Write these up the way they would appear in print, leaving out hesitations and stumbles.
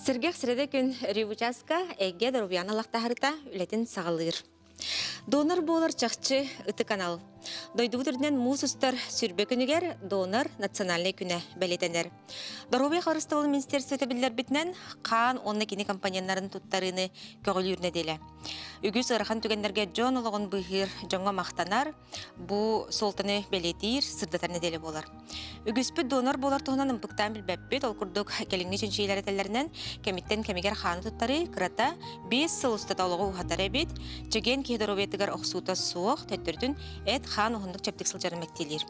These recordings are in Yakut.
Сэргэх сирэдэ күн Ревучаска эйгэ доруобуйаны алахтаһарыта үлэтин саҕалыыр. Донор буолар чахчы ытык анал. Дойдубут үрдүнэн муус устар сүрбэ күнүгэр донор национальнай күнэ бэлиэтэнэр. Доруобуйа харыстабылын министерствота биллэрбитинэн, хаан уонна кини компоненнарын туттарыыны көҕүлүүр нэдиэлэ. Үгүс ыарахан түгэннэргэ дьон олоҕун быыһыыр, дьоҥҥо махтанар, Бу суолтаны бэлиэтиир, сырдатар нэдиэлэ буолар. Үгүспүт донор буолар туһунан ымпыктаан билбэппит, ол курдук кэлиҥҥи чинчийиилэр этэллэринэн, кэмиттэн кэмигэр хааны туттарыы кырата 5 сыл устата олоҕу уһатар эбит, чэгиэн киһи доруобуйатыгар охсуута суох, төттөрүтүн эт-хаан уһуннук чэбдик сылдьарын мэктиэлиир.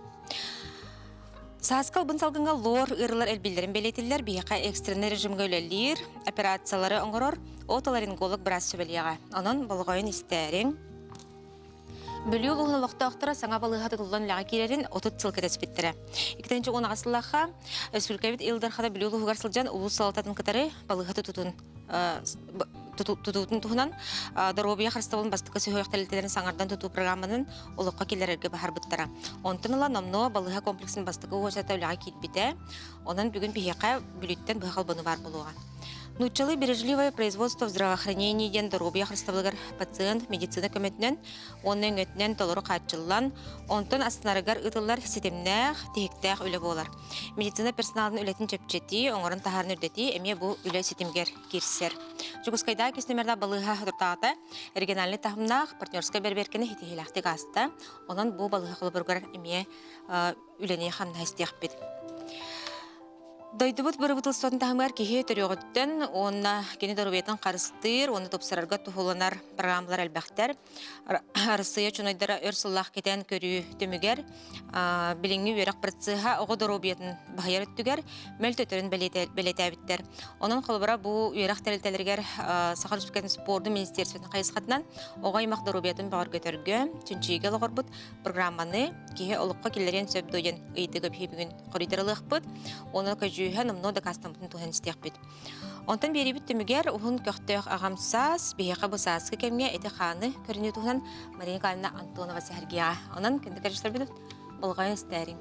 Сааскы албын салгыҥҥа лор ыарыылар элбииллэрин бэлиэтиллэр, биһиэхэ экстреннэй режимҥэ үлэлиир, операциялары оҥорор отоларинголог быраас сүбэлиэҕэ. Онон болҕойон истээриҥ. Бүлүү улууһун олохтоохторо саҥа балыыһа тутуллан үлэҕэ киирэрин 30 сыл кэтэспиттэрэ. 2018 сыллаахха Республикабыт Ил Дархана Бүлүү улууһугар сылдьан улуус салалтатын кытары балыыһа тутуутун тутуутун туһунан доруобуйа харыстабылын бастакы сүһүөх тэрилтэлэрин саҥардан тутуу программанын олоххо киллэрэргэ баһарбыттара. Онтон ыла номнуо балыыһа комплексын бастакы уочарата үлэҕэ киирбитэ. Онон бүгүн биһиэхэ Бүлүүттэн быһа холбону баар буолуоҕа. Нууччалыы бережливое производство в здравоохранении диэн доруобуйа харыстабылыгар пациент медицина көмөтүнэн уонна өҥөтүнэн толору хааччыллан, онтон астынарыгар ыытыллар ситимнээх, тиһиктээх үлэ буолар. Медицина персоналын үлэтин чэпчэтии, оҥорон таһааран үрдэтии эмиэ бу үлэ ситимигэр киирсэр. Дьокуускайдааҕы иккис нүмердээх балыыһа соторутааҕыта региональнай таһымнаах партнерскай бэрэбиэркэни ситиһиилээхтик ааста. Онон бу балыыһа холобуругар эмиэ үлэни хамнаһы истиэхпит. Дойдубут бырабыыталыстыбатын таһымыгар киһи төрүөҕүттэн уонна кини доруобуйатын харыстыыр уонна тупсарарга туһуланар программалар элбэхтэр. Арассыыйа учуонайдара өр сыллаах кэтээн көрүү түмүгэр билиҥҥи үөрэх процеһа оҕо доруобуйатын баһыйар өттүгэр мөлтөтөрүн бэлиэтээбиттэр. Онон холобура бу үөрэх тэрилтэлэригэр Саха Республикатын спордун министерствотын хайысхатынан оҕо аймах доруобуйатын бөҕөргөтөргө, чинчийиигэ олоҕурбут программаны киһи олоххо киллэриэн сөп дуо диэн ыйытыыга биһи бүгүн хоруйдарылыахпыт. Уонна көдьүүһэ номнуо дакаастаммытын туһан истиэхпит. Онтон биэриибит түмүгэр уһун көхтөөх аҕам саас биһиэхэ бу сааскы кэмҥэ эти-хааны көрүнүү туһунан Мария Николаевна Антонова сэһэргиэҕэ. Онон күндү көрүстэрбит болҕойон истээриҥ.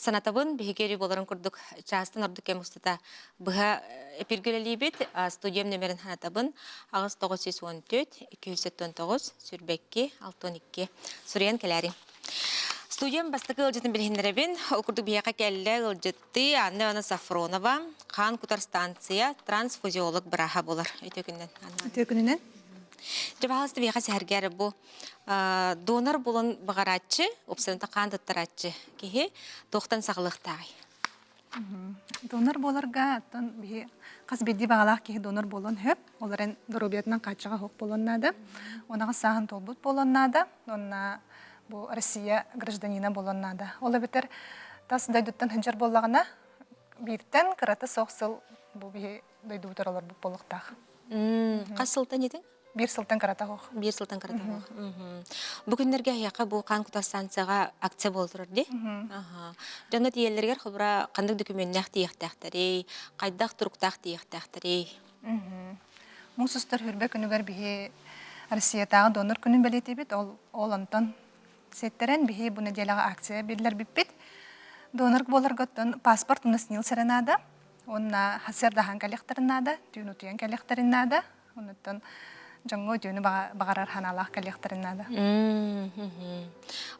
Санатабын, биһиги өрүү буоларын курдук чаастан ордук кэм устата быһа эпиргэ үлэлиибит. Студиям нөмерин санатабын. 8 914 279 22 62 суруйан кэлээриҥ. Студиям бастакы ыалдьытын билиһиннэрэбин. Ол курдук биһиэхэ кэллэ ыалдьыттыы Анна Ивановна Сафронова, хаан кутар станция, трансфузиолог бырааһа буолар. Үтүө күнүнэн. Үтүө күнүнэн. Дьэ, баһаалыста биһиэхэ сэһэргээр бу Донор булан баҕарааччы, уопсайынан хаан туттарааччы киһи туохтан саҕалыахтааҕый? Донор буоларга оттон биһи хас биирдии баҕалаах киһи донор буолуон сөп. Ол эрэн доруобуйатынан хааччаҕа суох буолуон наада. Унаҕас сааһын туолбут буолуон наада. Уонна бу Россия гражданина буолуон наада. Ол эбэтэр тас дойдуттан сылдьар буоллаҕына бииртэн кырата суох сыл бу биһи дойдубутугар олорбут буолуохтаах. Хас сылтан этиҥ? Биир сылтан кырата суох. Биир сылтан кырата суох. Бу күннэргэ эһиэхэ бу хаан кутар станцияҕа акция буола турар дии. Дьоно тиийэллэригэр холобура ханнык дөкүмүөннээх тиийиэхтээхтэрий, хайдах туруктаах тиийиэхтээхтэрий? Муус устар хүрбэ күнүгэр биһи Россиятааҕы донор күнүн бэлиэтиибит. Ол, ол онтон сиэттэрэн биһи бу нэдиэлэҕэ акция биллэрбиппит. Донор буоларга оттон паспорт уонна СНИЛС эрэ наада. Уонна сарсыардаһан кэлиэхтэрин наада, түүн утуйан кэлиэхтэрин наада. Онуттан дьоҥҥо үтүөнү баҕарар санаалаах кэлиэхтэрин наада.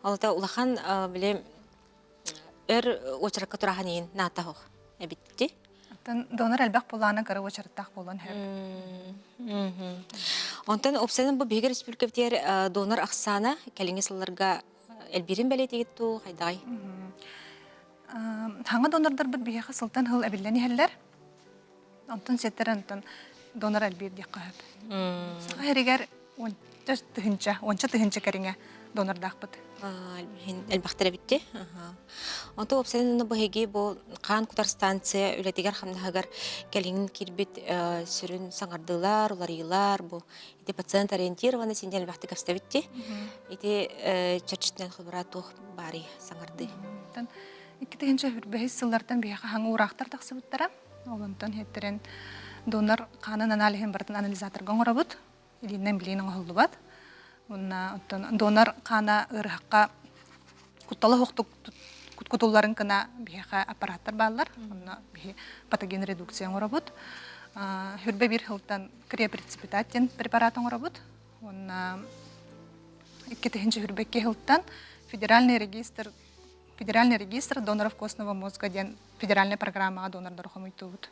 Ол улахан били өр уочаракка турахан иһин наата суох эбитти. Оттон донор элбэх буолаана кыра уочараттаах буолуон сөп. Онтон уопсайынан бу биһиги республикабытыгар донор ахсаана кэлиҥҥи сылларга элбиирин бэлиэтигит дуу хайдаҕай? Хаҥа донордарбыт биһиэхэ сылтан сыл эбиллэн иһэллэр. Онтон сиэттэрэн онтон донор элбиир диэххэ сөп. Саха сиригэр уонча тыһыынча, уонча тыһыынча кэриҥэ донордаахпыт. Элбэхтэр эбитти. Онтон уопсайынан бу эһиги бу хаан кутар станция үлэтигэр хамнаһыгар кэлиҥин киирбит сүрүн саҥардыылар, уларыйыылар бу ити пациент ориентированный син элбэхтик көстөбүтти. Ити чэрчитинэн холбура туох баарый саҥардыы? 2025 сыллартан биһиэхэ хаҥа уураахтар тахсыбыттара. Ол онтон иһиттэрэн донор хаанын аналиһын барытын анализаторга оҥоробут. Илиинэн билиин оҥоһуллубат. Уонна оттон донор хаана ыарыһахха куттала суохтук кутулларын гына биһиэхэ аппараттар бааллар. Онно биһи патоген редукция оҥоробут. Хүрбэ биир сылтан криопреципитат диэн препарат оҥоробут. Уонна 2022 сылтан федеральный регистр федеральный регистр доноров костного мозга диэн федеральная программаҕа донордору хомуйтуубут.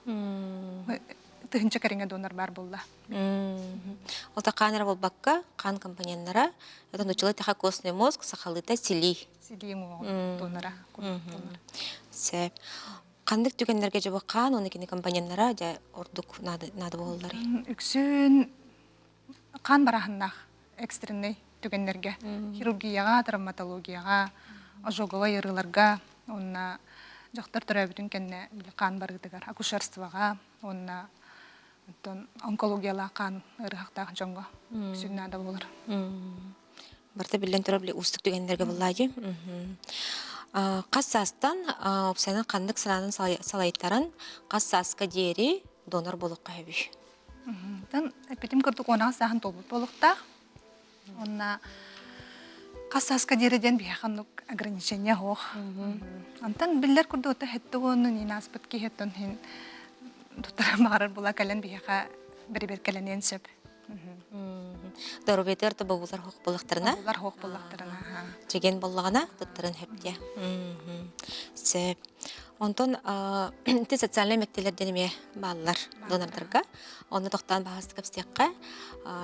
Тыһынча кэриҥэ донор баар буолла. Ол хаан эрэ буолбакка, хаан компоненнара, это нуччалыы тэхэ костный мозг, сахалыыта силии. Силии уҥуоҕун донора. Сөп. Ханнык түгэннэргэ дьэ хаан уонна кини компоненнара дьэ ордук наада буолаллар? Үксүн хаан барааһыннаах экстреннэй түгэннэргэ хирургияҕа, травматологияҕа, ожоговай ыарыыларга уонна дьахтар төрөөбүтүн кэннэ хаан барыытыгар, акушерствоҕа уонна оттон онкологиялаах хаан ыарыһахтаах дьоҥҥо үксүн наада буолар. Барыта биллэн турар били уустук түгэннэргэ буллаадьы. Хас саастан уопсайынан ханнык санаанан салайтаран хас сааска диэри донор буолуохха сөбүй? Тан эппитим курдук уонаҕа сааһын туолбут буолуохтаах. Уонна хас сааска диэри диэн биһиэхэ оннук ограничение суох. Онтон биллэр курдук ото хэттэ уонун иин ааспыт киһи оттон иһин туттаран баҕарар була кэлэн биһиэхэ бэрэбиэркэлэниэн сөп. Доруобуйатыгар да бобуулар хоох буоллахтарына. Бобуулар хоох буоллахтарына. Чэгиэн буоллаҕына туттарын сөп Сөп. Онтон ити социальнай мэктиэлэр диэн эмиэ бааллар донордарга. Онно тохтоон баһаастык кэпсиэххэ,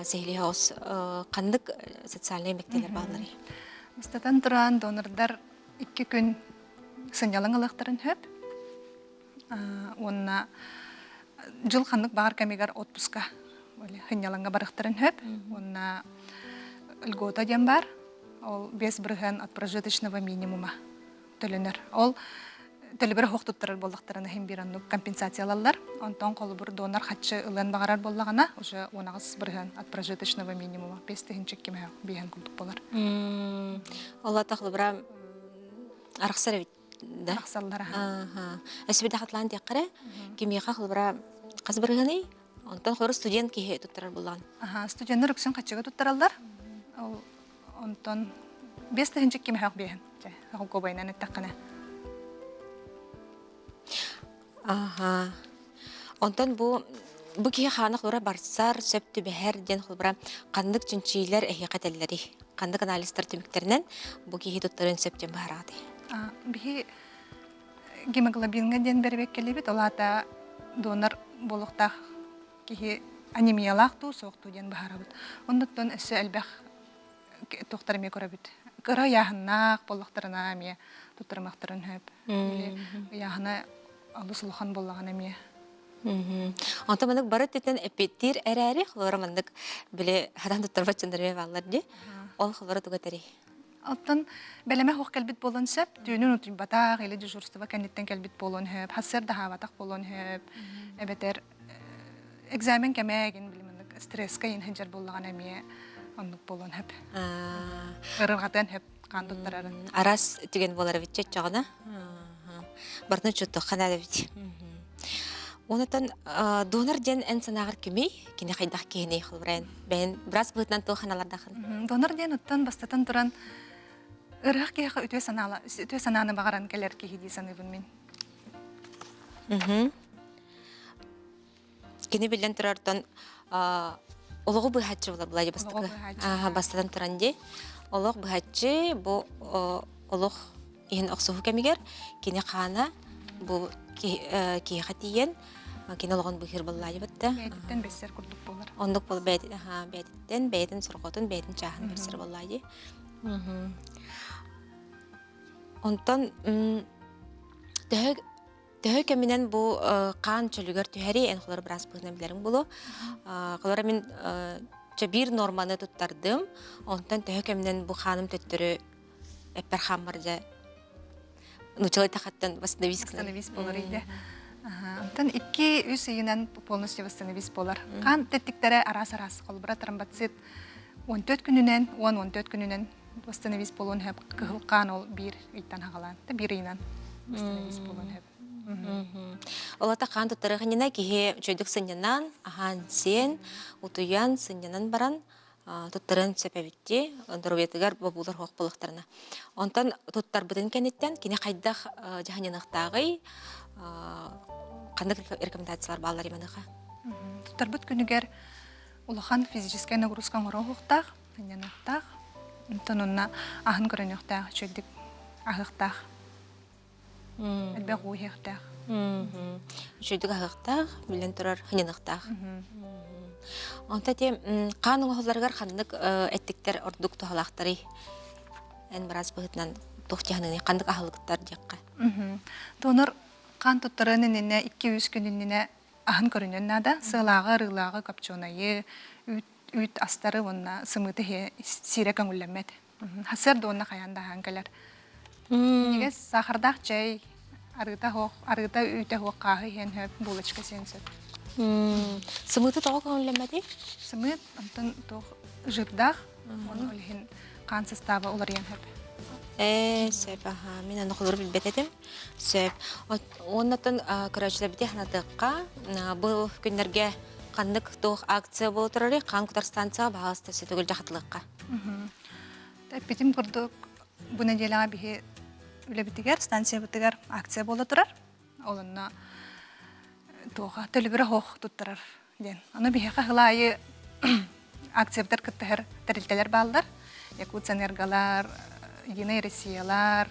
сиһилии соҕус ханнык социальнай мэктиэлэр баалларый? Бастатан туран, донордар икки күн сынньалаҥ ылыахтарын сөп. Уонна дьыл ханнык баҕар кэмигэр отпуска сынньалаҥҥа барыахтарын сөп. Уонна льгота диэн баар. Ол 5% от прожиточного минимума төлөнөр. Ол төлөбүр оһох туттарар буоллахтарына иһин биир оннук компенсациялаллар. Онтон холобур донор хаччы ылыан баҕарар буоллаҕына уже 18% от прожиточного минимума 5 тыһыынча кимэ биэһэн курдук буолар. Ол ата холобура арахсар эбит да? Арахсаллар аха. Өссө хатылаан диэххэрэ кимиэхэ холобура хас бырыһыаный? Онтон холобура студент киһи туттарар буоллаҕын. Аха, студеннар үксүн хаччыга туттараллар. Ол Онтон 5 тыһыынча кимэһэх биэһин. Чэ, холкуобайынан эттэххинэ. Аха. Онтон бу бу киһи хаана холобура барсар, сөп түбэһэр диэн холобура ханнык чинчиилэр эһиэхэ этэллэрий? Ханнык анализтар түмүктэринэн бу киһи туттарыан сөп диэн быһаараҕытый? Биһи гемоглобинга диэн бэрэбиэркэлиибит. Ол аата донор буолуохтаах киһи анемиялаах дуу, суох дуу диэн быһаарабыт. Оннуттан өссө элбэх туохтар эмиэ көрөбүт. Кыра ыйааһыннаах буоллахтарына эмиэ туттарымахтарын сөп. Или ыйааһына олус улахан буоллаҕына эмиэ. Онтон маннык бары өттүттэн эппиэттиир эрээри, холобура маннык били хатан туттарбат дьоннор эмиэ бааллар дии. Ол холобура тугу этэрий? Оттон бэлэмэ суох кэлбит буолуон сөп, түүнүн утуйбатах или дежурство кэнниттэн кэлбит буолуон сөп, сарсыарда аһаабатах буолуон сөп, эбэтэр экзамен кэмэ эгин били маннык стресскэ иин сылдьар буоллаҕына эмиэ оннук буолуон сөп. Ырырҕатыан сөп хаан туттарарын. Араас түгэн буолар эбит чөччөҕүнэ. Барытын учуоттуохха наада эбит. Онтон донор диэн эн санааҕар кимий? Кини хайдах киһиний холобура бэйэн быраас быһыытынан туох санаалардахын? Донор диэн оттон бастатан туран ыраах киһиэхэ үтүө санаала үтүө санааны баҕаран кэлэр киһи дии саныыбын мин. Кини биллэн турартан олоҕу быһаччы буолар былай бастакы. Бастатан туран дии. Олох быһаччы бу олох иһин охсуһуу кэмигэр кини хаана бу киһиэхэ тиийэн кини олоҕун быыһыыр буоллаайбыт да. Бэйэтиттэн бэссэр курдук буолар. Оннук бол бэйэтиттэн бэйэтин сорҕотун бэйэтин чааһын бэрсэр буоллаайы. Онтон төһө Төһө кэминэн бу хаан чөлүгэр түһэрий, эн холор быраас быһыынан билэриҥ буолуо. Холоро мин чэ биир норманы туттардым, онтон төһө кэминэн бу хааным төттөрү эппэр хааммар дьэ нучалай тахаттан восстановись Восстановись буолар иде. Онтон 2-3 ыйынан полностью восстановись буолар. Хаан тэттиктэрэ араас-араас. Холобура тромбоцит 14 күнүнэн, 10-14 күнүнэн восстановись буолуон сөп кыһыл хаан ол биир ыйтан хаҕалаан биир ыйынан восстановись буолуон сөп Олата хаан туттарыахынньына киһи үчүгэйдик сынньанан, аһаан сиэн, утуйан, сынньанан баран. Туттарын сөп эбит доруобуйатыгар бобуулар суох буолуохтарына. Онтон туттарбытын кэнниттэн кини хайдах дьаһаныахтааҕый, ханнык рекомендациялар бааллар иманыха? Туттарбыт күнүгэр улахан физическэй нагрузка оҥоруохтаах, сынньаныахтаах, онтон онно аһын көрөнүөхтээх, үчүгэйдик аһыахтаах. Элбэх уу иһиэхтээх. Үчүгэйдик аһыахтаах, билэн турар сынньаныахтаах. Онто ити хаан оҥоһулларыгар ханнык эттиктэр ордук туһалаахтарый? Эн быраас быһыытынан туох дьаһаныыный, ханнык аһылыктар диэххэ? Донор хаан туттарыан иннинэ 2-3 күн иннинэ аһын көрүнүөн наада. Сыалааҕы, арыылааҕы, копченайы, үүт, үүт астары уонна сымыыты сиирэ көҥүллэммэт. Сарсыарда уонна хайаан да аһаан кэлэр. Минньигэс саахардаах чэй, арыыта суох, арыыта үүтэ суох хааһы иһэн сөп, булочка сиэн сөп. Сымыыты тоҕо көҥүллэммэтий? Сымыыт онтон туох жирдаах, уонна ол иһин хаан састааба уларыйан сөп. Ээ, сөп, аха. Мин аны холору билбэт этим. Сөп. Уоннаттан көрөөччүлэрбити санатыахха, бу күннэргэ ханнык туох акция буола турарый, хаан кутар станцияҕа баһаалыста сөтөгүл дьахатылыахха. Эппитим курдук, бу нэдиэлэҕэ биһи үлэбитигэр, станциябытыгар акция буола турар. Ол онно туоха төлөбүрэ суох туттарар диэн. Ону биһиэхэ сыл аайы акциябытыгар кыттыһар тэрилтэлэр бааллар. Якутсэнерголар, Единая Россиялар,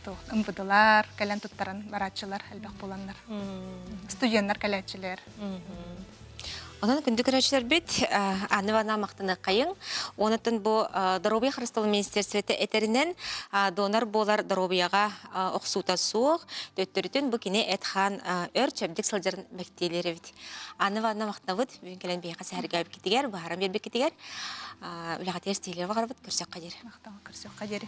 туох МВДлар кэлэн туттаран барааччылар элбэх буоланнар. Студеннар кэлээччилэр. Онон күндү көрөөччүлэрбит, Анна Ивановна махтаныаххайыҥ. Онуттан бу Доруобуйа харыстабылын министерствота этэринэн, донор буолар доруобуйаҕа охсуута суох, төттөрүтүн бу кини эт-хаан өр чэбдик сылдьарын мэктиэлиир эбит. Анна Ивановна махтанабыт, бүгүн кэлэн биһиэхэ сэһэргээбиккитигэр, быһааран биэрбиккитигэр, үлэҕитигэр ситиһиилэри баҕарабыт, көрсөххө диэри. Махтал, көрсөххө диэри.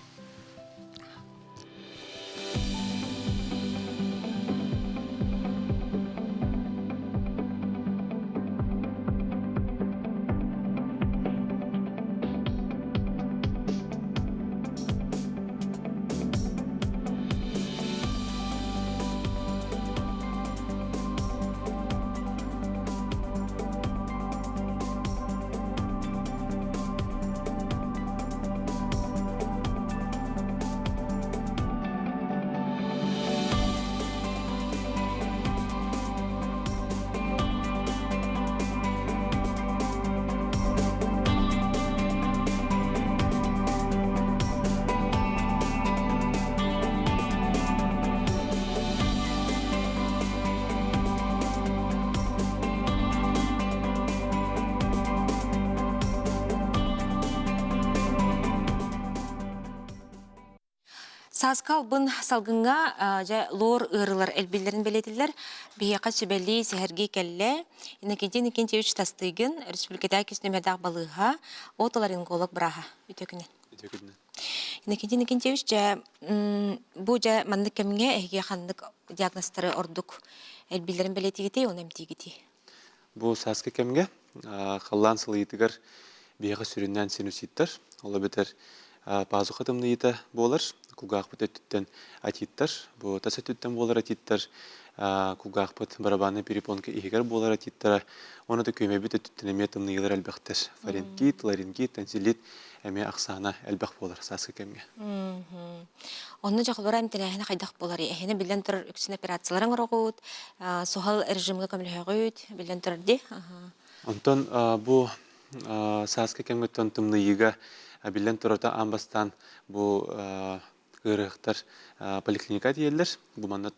Сааскы албын салгыҥҥа дьэ лор ыарыылар элбиллэрин бэлиэтиллэр. Биһиэхэ сүбэлии, сэһэргии кэллэ. Иннокентий Иннокентьевич Тастыгин, республикатааҕы кис нүмердээх балыыһа, отоларинголог бырааһа. Үтүө күнүн. Үтүө күнүн. Иннокентий Иннокентьевич, дьэ, бу дьэ маннык кэмҥэ эһиги ханнык диагнозтары ордук элбиллэрин бэлиэтиигитий, уонна эмтиигитий? Бу сааскы кэмҥэ халлаан сылыйыытыгар биһиэхэ сүрүннээн синуситтар, ол эбэтэр пазуха тымныйыыта буолар, кулгаахпыт өттүттэн отиттар, бу тас өттүттэн буолар отиттар, кулгаахпыт барабанный перепонка иһигэр буолар отиттара, уонна да күөмэйбит өттүттэн эмиэ тымныйыылар элбэхтэр. Фарингит, ларингит, тонзиллит эмиэ ахсаана элбэх буолар сааскы кэмҥэ. Онно дьахалара эмтэнээһинэ хайдах буоларый? Эһини биллэн турар үксүн операциялары оҥороҕут, суһал режимҥэ көмөлөһөҕүт, биллэн турар дии. Онтон бу сааскы кэмҥэ тымныйыыга биллэн турарта аан бастаан бу ыарыһахтар поликлиника тиийэллэр. Бу манна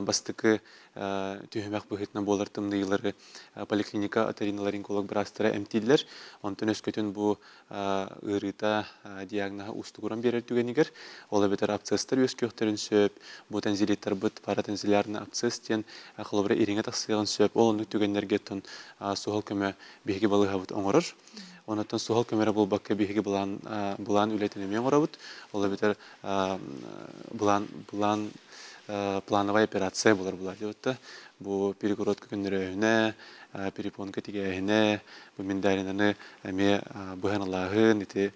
бастакы түһүмэх быһыытынан буолар тымныйыылары поликлиника оториноларинголог быраастара эмтииллэр. Онтон өскөтүн бу ыарыыта диагноһа уустугуран биэрэр түгэнигэр, ол эбэтэр абсцесстэр үөскүөхтэрин сөп, бу тонзиллиттарбыт паратонзиллярный абсцесс диэн холобура ириҥэ тахсыаҕын сөп, ол оннук түгэннэргэ оттон суһал көмө биһиги балыыһабыт оҥорор. Онон суһал көмө эрэ буолбакка биһиги былаан былаан үлэтин эмиэ оҥоробут. Ол эбэтэр былаан былаан плановая операция буолар буолар диэбитэ. Бу перегородка көннөрөөһүнэ, перепонка тигээһинэ, бу миндалинаны эмиэ быһаналааһын, ити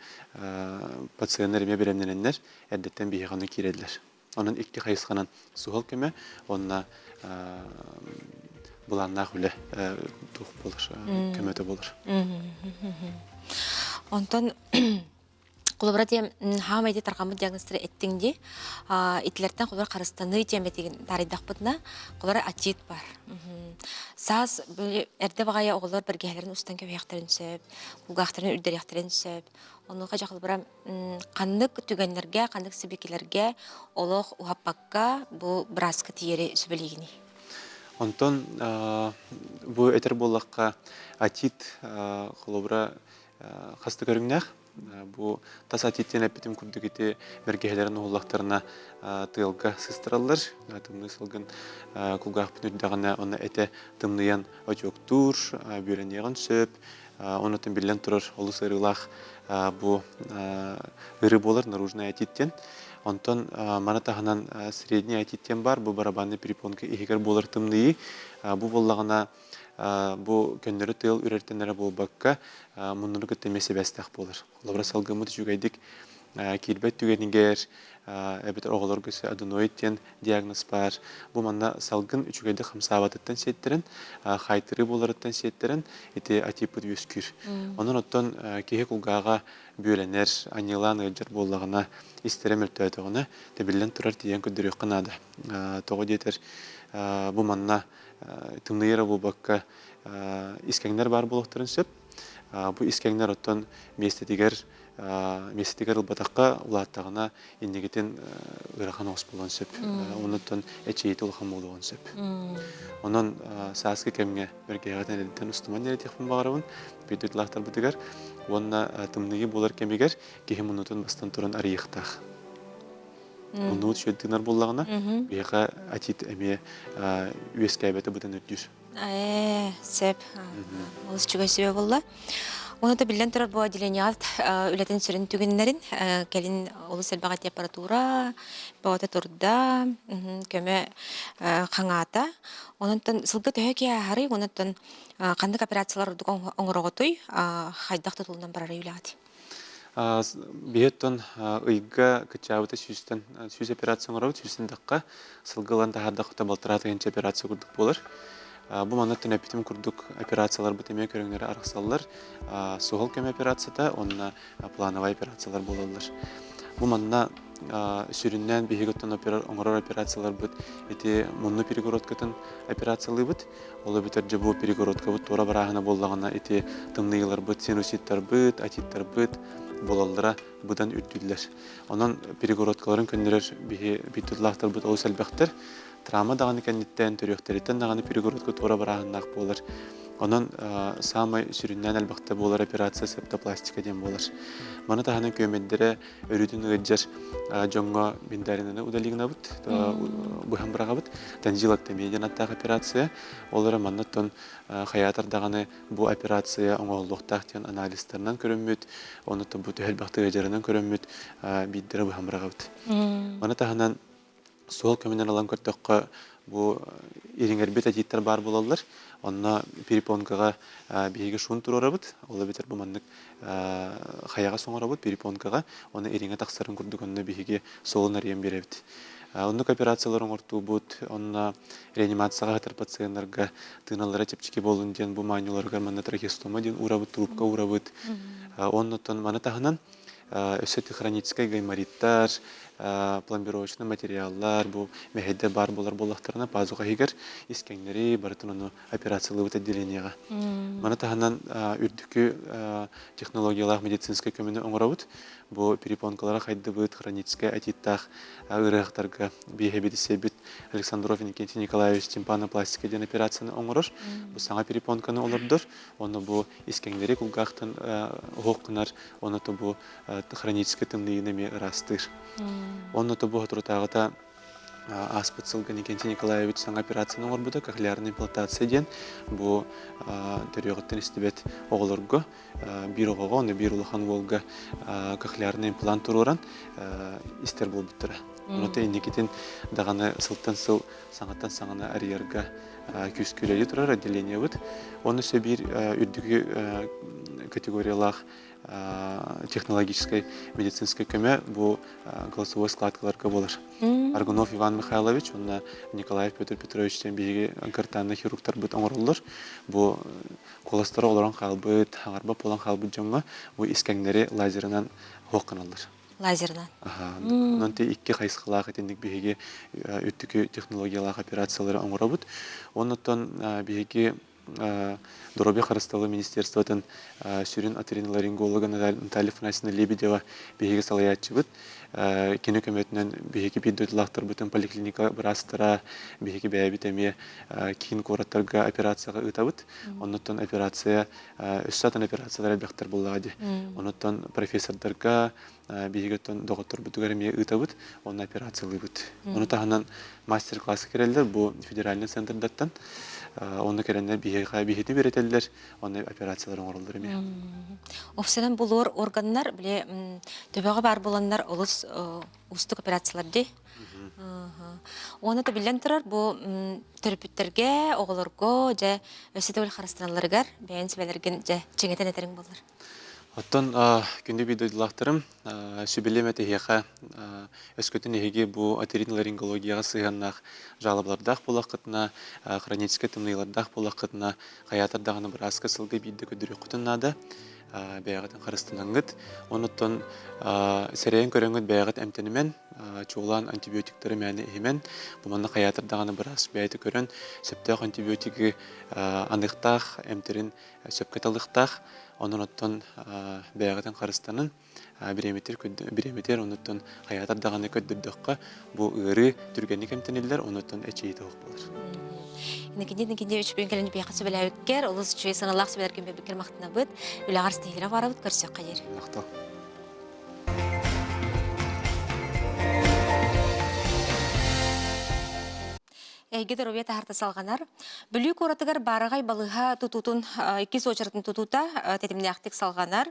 пациеннар эмиэ бэлэмнэнэннэр, эрдэттэн биһиэхэ ону киирэллэр. Онон икки хайысханан суһал көмө уонна былааннаах үлэ туох буолар, көмөтө буолар. Онтон Холобура диэн хаамай тарҕаммыт диагнозтары эттиҥ дии. Итилэртэн холобура харыстаныы тиэмэтигин таарыйдахпытына, холобура отит бар. Саас эрдэ баҕайы оҕолор бэргэһэлэрин устан кэбиһиэхтэрин сөп, кулгаахтарын үрдэриэхтэрин сөп. Онуоха дьэ холобура ханнык түгэннэргэ, ханнык сибикилэргэ олох уһаппакка бу бырааска тиийэри сүбэлиигиний? Онтон бу этэр буоллахха, отит холобура хас да көрүҥнээх. Бу тас атиттэн эппитим курдук ити бэргэһэлэрин уһуллахтарына тыалга сыстараллар. Тымныы сылгын кулгаахпын үрдэҕинэ онно этэ тымныйан отуоктуур, бүөлэниэҕин сөп. Оннуттан биллэн турар олус ыарыылаах бу ыарыы буолар наружный отит Онтон маны таһынан средний отит диэн баар, бу барабанный перепонка иһигэр буолар тымныйыы. Бу буоллаҕына бу көннөрү тыал үрэртэн эрэ буолбакка, муннуну кытта эмиэ сибээстээх буолар. Холобура, салгыммыт үчүгэйдик киирбэт түгэнигэр, эбэтэр оҕолорго аденоид диэн диагноз баар. Бу манна салгын үчүгэйдик хамсаабатыттан сиэттэрэн, хаайтырыы буоларыттан сиэттэрэн ити атиппыт үөскүүр. Онон оттон киһи кулгааҕа бүөлэнэр, аньыылаан ыалдьар буоллаҕына, истэрэ мөлтөөтөҕүнэ, тэбиллэн турар тиийэн көрдөрүөххэ наада. Тоҕо диэтэр, бу манна тымныйар эрэ буолбакка, искэҥнэр баар буолуохтарын сөп. Бу искэҥнэр оттон миэстэтигэр миэстэтигэр ылбатахха улааттаҕына иннигитин ыарахан оҕус буолуон сөп. Онуттан эчэйиитэ улахан буолуон сөп. Онон сааскы кэмҥэ бэргэһэҕитин эрдэттэн устуман диэтиэхпин баҕарабын бүйтүтлаахтарбытыгар уонна тымныйыы буолар кэмигэр киһи муннутун бастан туран арыйыахтаах. Муннубут үчүгэй тыынар буоллаҕына, биһиэхэ отит эмиэ үөскээбэтэ быдан үрдүүр. Ээ, сөп. Олус үчүгэй сүбэ буолла. Уонна да биллэн турар бу отделениеҕа үлэтин сүрүн түгэннэрин кэлин олус элбэх аппаратура бөҕөтө турда, көмө хаҥаата. Онон сылга төһө киһи ааһарый, онон ханнык операциялар ордук оҥороҕутуй, хайдах тутулунан барарый үлэҕит? Биһиэттэн ыйга кыччаабыта сүүстэн 100 операция оҥоробут, сүүстэн тахха сылга ылан таһаардахха балтараа тыһыынча операция курдук буолар. Бу манна эппитим курдук операцияларбыт эмиэ көрүҥнэрэ арахсаллар. Суһал көмө операцията уонна плановай операциялар буолаллар. Бу манна сүрүннээн биһиги оттон оҥорор операцияларбыт ити мунну перегородкатын операциялыыбыт. Ол эбэтэр дьэ бу перегородкабыт туора барааһына буоллаҕына ити тымныйыыларбыт, синуситтарбыт, отиттарбыт буолаллара быдан үрдүүллэр. Онон перегородкаларын көннөрөр биһи биир олус элбэхтэр. Травма даҕаны кэнниттэн, төрүөхтэриттэн даҕаны перегородка туора барааһыннаах буолар. Онон саамай сүрүннээн элбэхтэ буолар операция септопластика диэн буолар. Маны таһынан күөмэйдэрэ өрүүтүн ыалдьар дьоҥҥо миндаринаны удалигнабыт, быһан быраҕабыт. Танзилоктомия диэн аттаах операция. Ол эрэ манна хайаатар даҕаны бу операция оҥоһуллуохтаах диэн анализтарынан көрөммүт, онуттан бу төһө элбэх ыалдьарынан көрөммүт биирдэрэ быһан быраҕабыт. Маны таһынан суол көмөнөн ылан көрдөххө, бу ириҥэрбит отиттар баар буолаллар. Онно перепонкаҕа биһиги шун туруорабыт. Ол эбэтэр бу маннык хайаҕас оҥоробут перепонкаҕа. Оны ириҥэ тахсарын курдук онно биһиги суолун арыйан биэрэбит. Оннук операциялар оҥортуубут. Онно реанимацияҕа сытар пациеннарга тыыналлара чэпчэки буоллун диэн бу моонньуларыгар манна трахеостома диэн уурабыт, трубка уурабыт. Оннуттан маны таһынан өссө хроническай гаймориттар, пломбировочный материаллар, бу мэһэйдэр баар буолар буоллахтарына пазуха иһигэр искэҥнэри барытын ону операциялыыбыт отделениеҕа. Маны таһынан үрдүкү технологиялаах медицинскэй көмөнү оҥоробут. Бу перепонкалара хайдыбыт, хроническай отиттаах ыарыһахтарга биэһэбит Александров Иннокентий Николаевич тимпанопластика диэн операцияны оҥорор. Бу саҥа перепонканы олордор. Онно бу искэҥнэри кулгаахтан оһох гынар Онно бу хроническай тымныйыыны эмиэ ыраастыыр. Онно бу соторутааҕыта ааспыт сылга Никентий Николаевич саҥа операцияны оҥорбута, кохлеарная имплантация диэн бу төрүөҕүттэн истибэт оҕолорго биир оҕоҕо, онно биир улахан уолга кохлеарный имплант туруоран истэр буолбуттара. Онон инникитин даҕаны сылтан сыл саҥаттан саҥаны арыйарга күүскэ үлэлии турар отделениебыт. Оны өссө биир үрдүкү категориялаах технологическай медицинскэй көмө бу голосовой складкаларга буолар. Аргунов Иван Михайлович уонна Николаев Петр Петрович диэн биһиги гортанный хирургтарбыт оҥороллор. Бу куоластара олорон хаалбыт, хаҥарба буолан хаалбыт дьоҥҥо бу искэҥнэри лазерынан хуохханаллар. Лазерынан. Онон те икки хайысхалаах итинник биһиги үрдүкү технологиялаах операциялары оҥоробут. Оннуттан биһиги Доруобуйа харыстабыла министерствотын сүрүн оториноларинголога Наталья Афанасьевна Лебедева биһиги салайааччыбыт. Кини көмөтүнэн биһиги биир дойдулаахтарбытын поликлиника быраастара, биһиги бэйэбит эмиэ киин куораттарга операцияҕа ыытабыт. Оннуттан операция, өссө атын операциялар элбэхтэр буоллаҕа дии. Онуттан профессордарга, биһиги оттон доҕотторбутугар эмиэ ыытабыт, онно операциялыыбыт. Ону таһынан мастер-класска кэлэллэр бу федеральный центрдартан. Онно кэлэннэр биһиэхэ биһитин үөрэтэллэр, онно операциялар оҥороллор эмиэ. Офсенан булуор органнар бile төбөҕө баар буоланнар олус уустук операциялар дии. Уонна да биллэн турар бу төрөппүттэргэ, оҕолорго дьэ өссө төгүл харыстаналларыгар бэйэн сүбэлэргин дьэ чиҥэтэн этэриҥ буоллар. Оттон күндү биир дойдулаахтарым, сүбэлиэм этэ эһиэхэ, өскөтүн эһиги бу оториноларингологияҕа сыһыаннаах жалобалардаах буоллаххытына, хроническай тымныйыылардаах буоллаххытына, хайаатар даҕаны бырааска сылга биирдэ көрдөрүөххүтүн наада. Бэйэҕитин харыстанаҥҥыт. Онуттан сэрэйэн көрөҥҥүт бэйэҕит эмтэнимэн, чуолаан антибиотиктары мээнэ иһимэн, бу манна хайаатар даҕаны быраас бэйэтэ көрөн, сөптөөх антибиотигы аныахтаах эмтэрин сөпкө талыахтаах. Онон оттон бэйэҕитин харыстанын, бириэмэтир бириэмэтигэр онуттан хайаатар даҕаны көрдөрдөххө, бу ыарыы түргэнник эмтэниллэр, онуттан эчэйиитэ суох буолар. Иннокентий Иннокентьевич бүгүн кэлэн биһиэхэ сүбэлээбиккэр, олус үчүгэй саналаах сүбэлэргин биэрбиккэр махтанабыт. Үлэҕэр ситиһиилэри баарабыт, көрсүөххэ диэри. Махтал. Эйгэ доруобуйа таһарта салҕанар. Бүлүү куоратыгар баараҕай балыыһа тутуутун иккис уочаратын тутуута тэтимнээхтик салҕанар.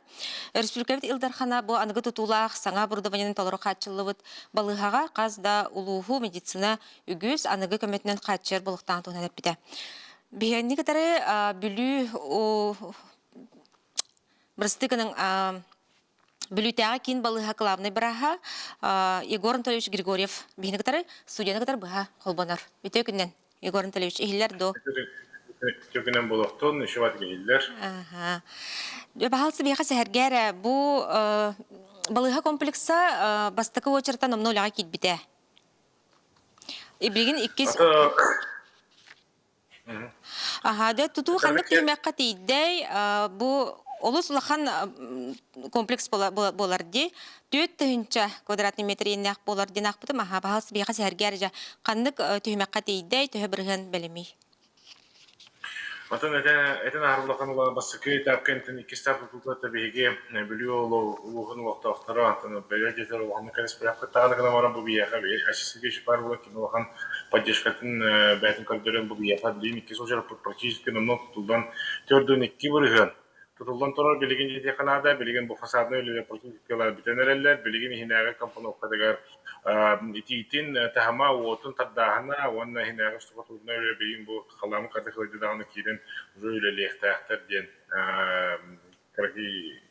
Өрөспүүбүлүкэбит Ил Дархана бу аныгы тутуулаах саҥа оборудованиенан толору хааччыллыбыт балыыһаҕа хас да улууһу медицина үгүс аныгы көмөтүнэн хааччыйар буолуохтааҕын туһунан эппитэ. Биһиэнни кытары Бүлүү бырастыы гынан Бүлүүтээҕи киин балыыһа кылаабынай бырааһа Егор Анатольевич Григорьев биһини кытары студияны кытары быһа холбонор. Үтүө күннэн, Егор Анатольевич, иһиллэр дуо? Үтүө күнэн буолуохтун, еще бат иһиллэр. Баһаалса биһиэхэ сэһэргээр бу балыыһа комплекса бастакы уочараттан номнуо үлэҕэ киирбитэ. Билигин иккис Аһаа, дьэ, тутуу ханнык түһүмэххэ тиийдэй? Бу олус улахан комплекс буолар дии. 4000 квадратный метр иэннээх буолар диэн аахпытым. Аһаа, баһаалыста биһиэхэ сэһэргээр дьэ, ханнык түһүмэххэ тиийдэй, төһө бырыһыан бэлэмий? Отон этэн аһар улахан улахан бастакы этапка интэн иккис этап тутуллар биһиги Бүлүү улууһун олохтоохторо антон бэйэ дьиэтэр улаханнык кэтэспэтэхпит даҕаны гынан баран бу биһиэхэ Сергей баар буолан кини улахан поддержкатын бэйэтин көрдөрөн бу биһиэхэ билигин иккис уочараппыт практически номнуо тутуллан 42% тутуллан турар билигин диэтиэххэ наада билигин бу фасаднай үлэлэр практически бүтэн эрэллэр билигин иһинээҕи компоновкатыгар итиитин таһыма уотун тардааһына уонна иһинээҕи штукатурнай үлэ билигин бу халаамы карта кылайда даҕаны киирэн уже үлэлиэхтээхтэр диэн кыракый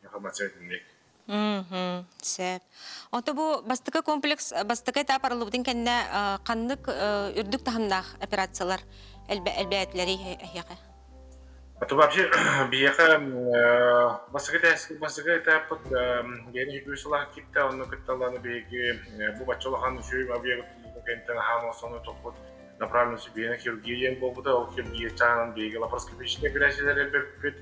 информация итинник. Сөп. Ото бу бастакы комплекс бастакы этап арыллыбытын кэннэ ханнык үрдүк таһымнаах операциялар элбээтилэрий эһиэхэ? Это вообще биһиэхэ бастакы бастакы этаппыт биэни үгүс сылаах киирдэ, онно кытталлааны биһиги бу бачча улахан үчүгэй объект кэнниттэн аһаан оҥостон топпут направленность биһиэнэ хирургия диэн буолбута, ол хирургия чааһынан биһиги лапароскопическай операциялар элбэппит.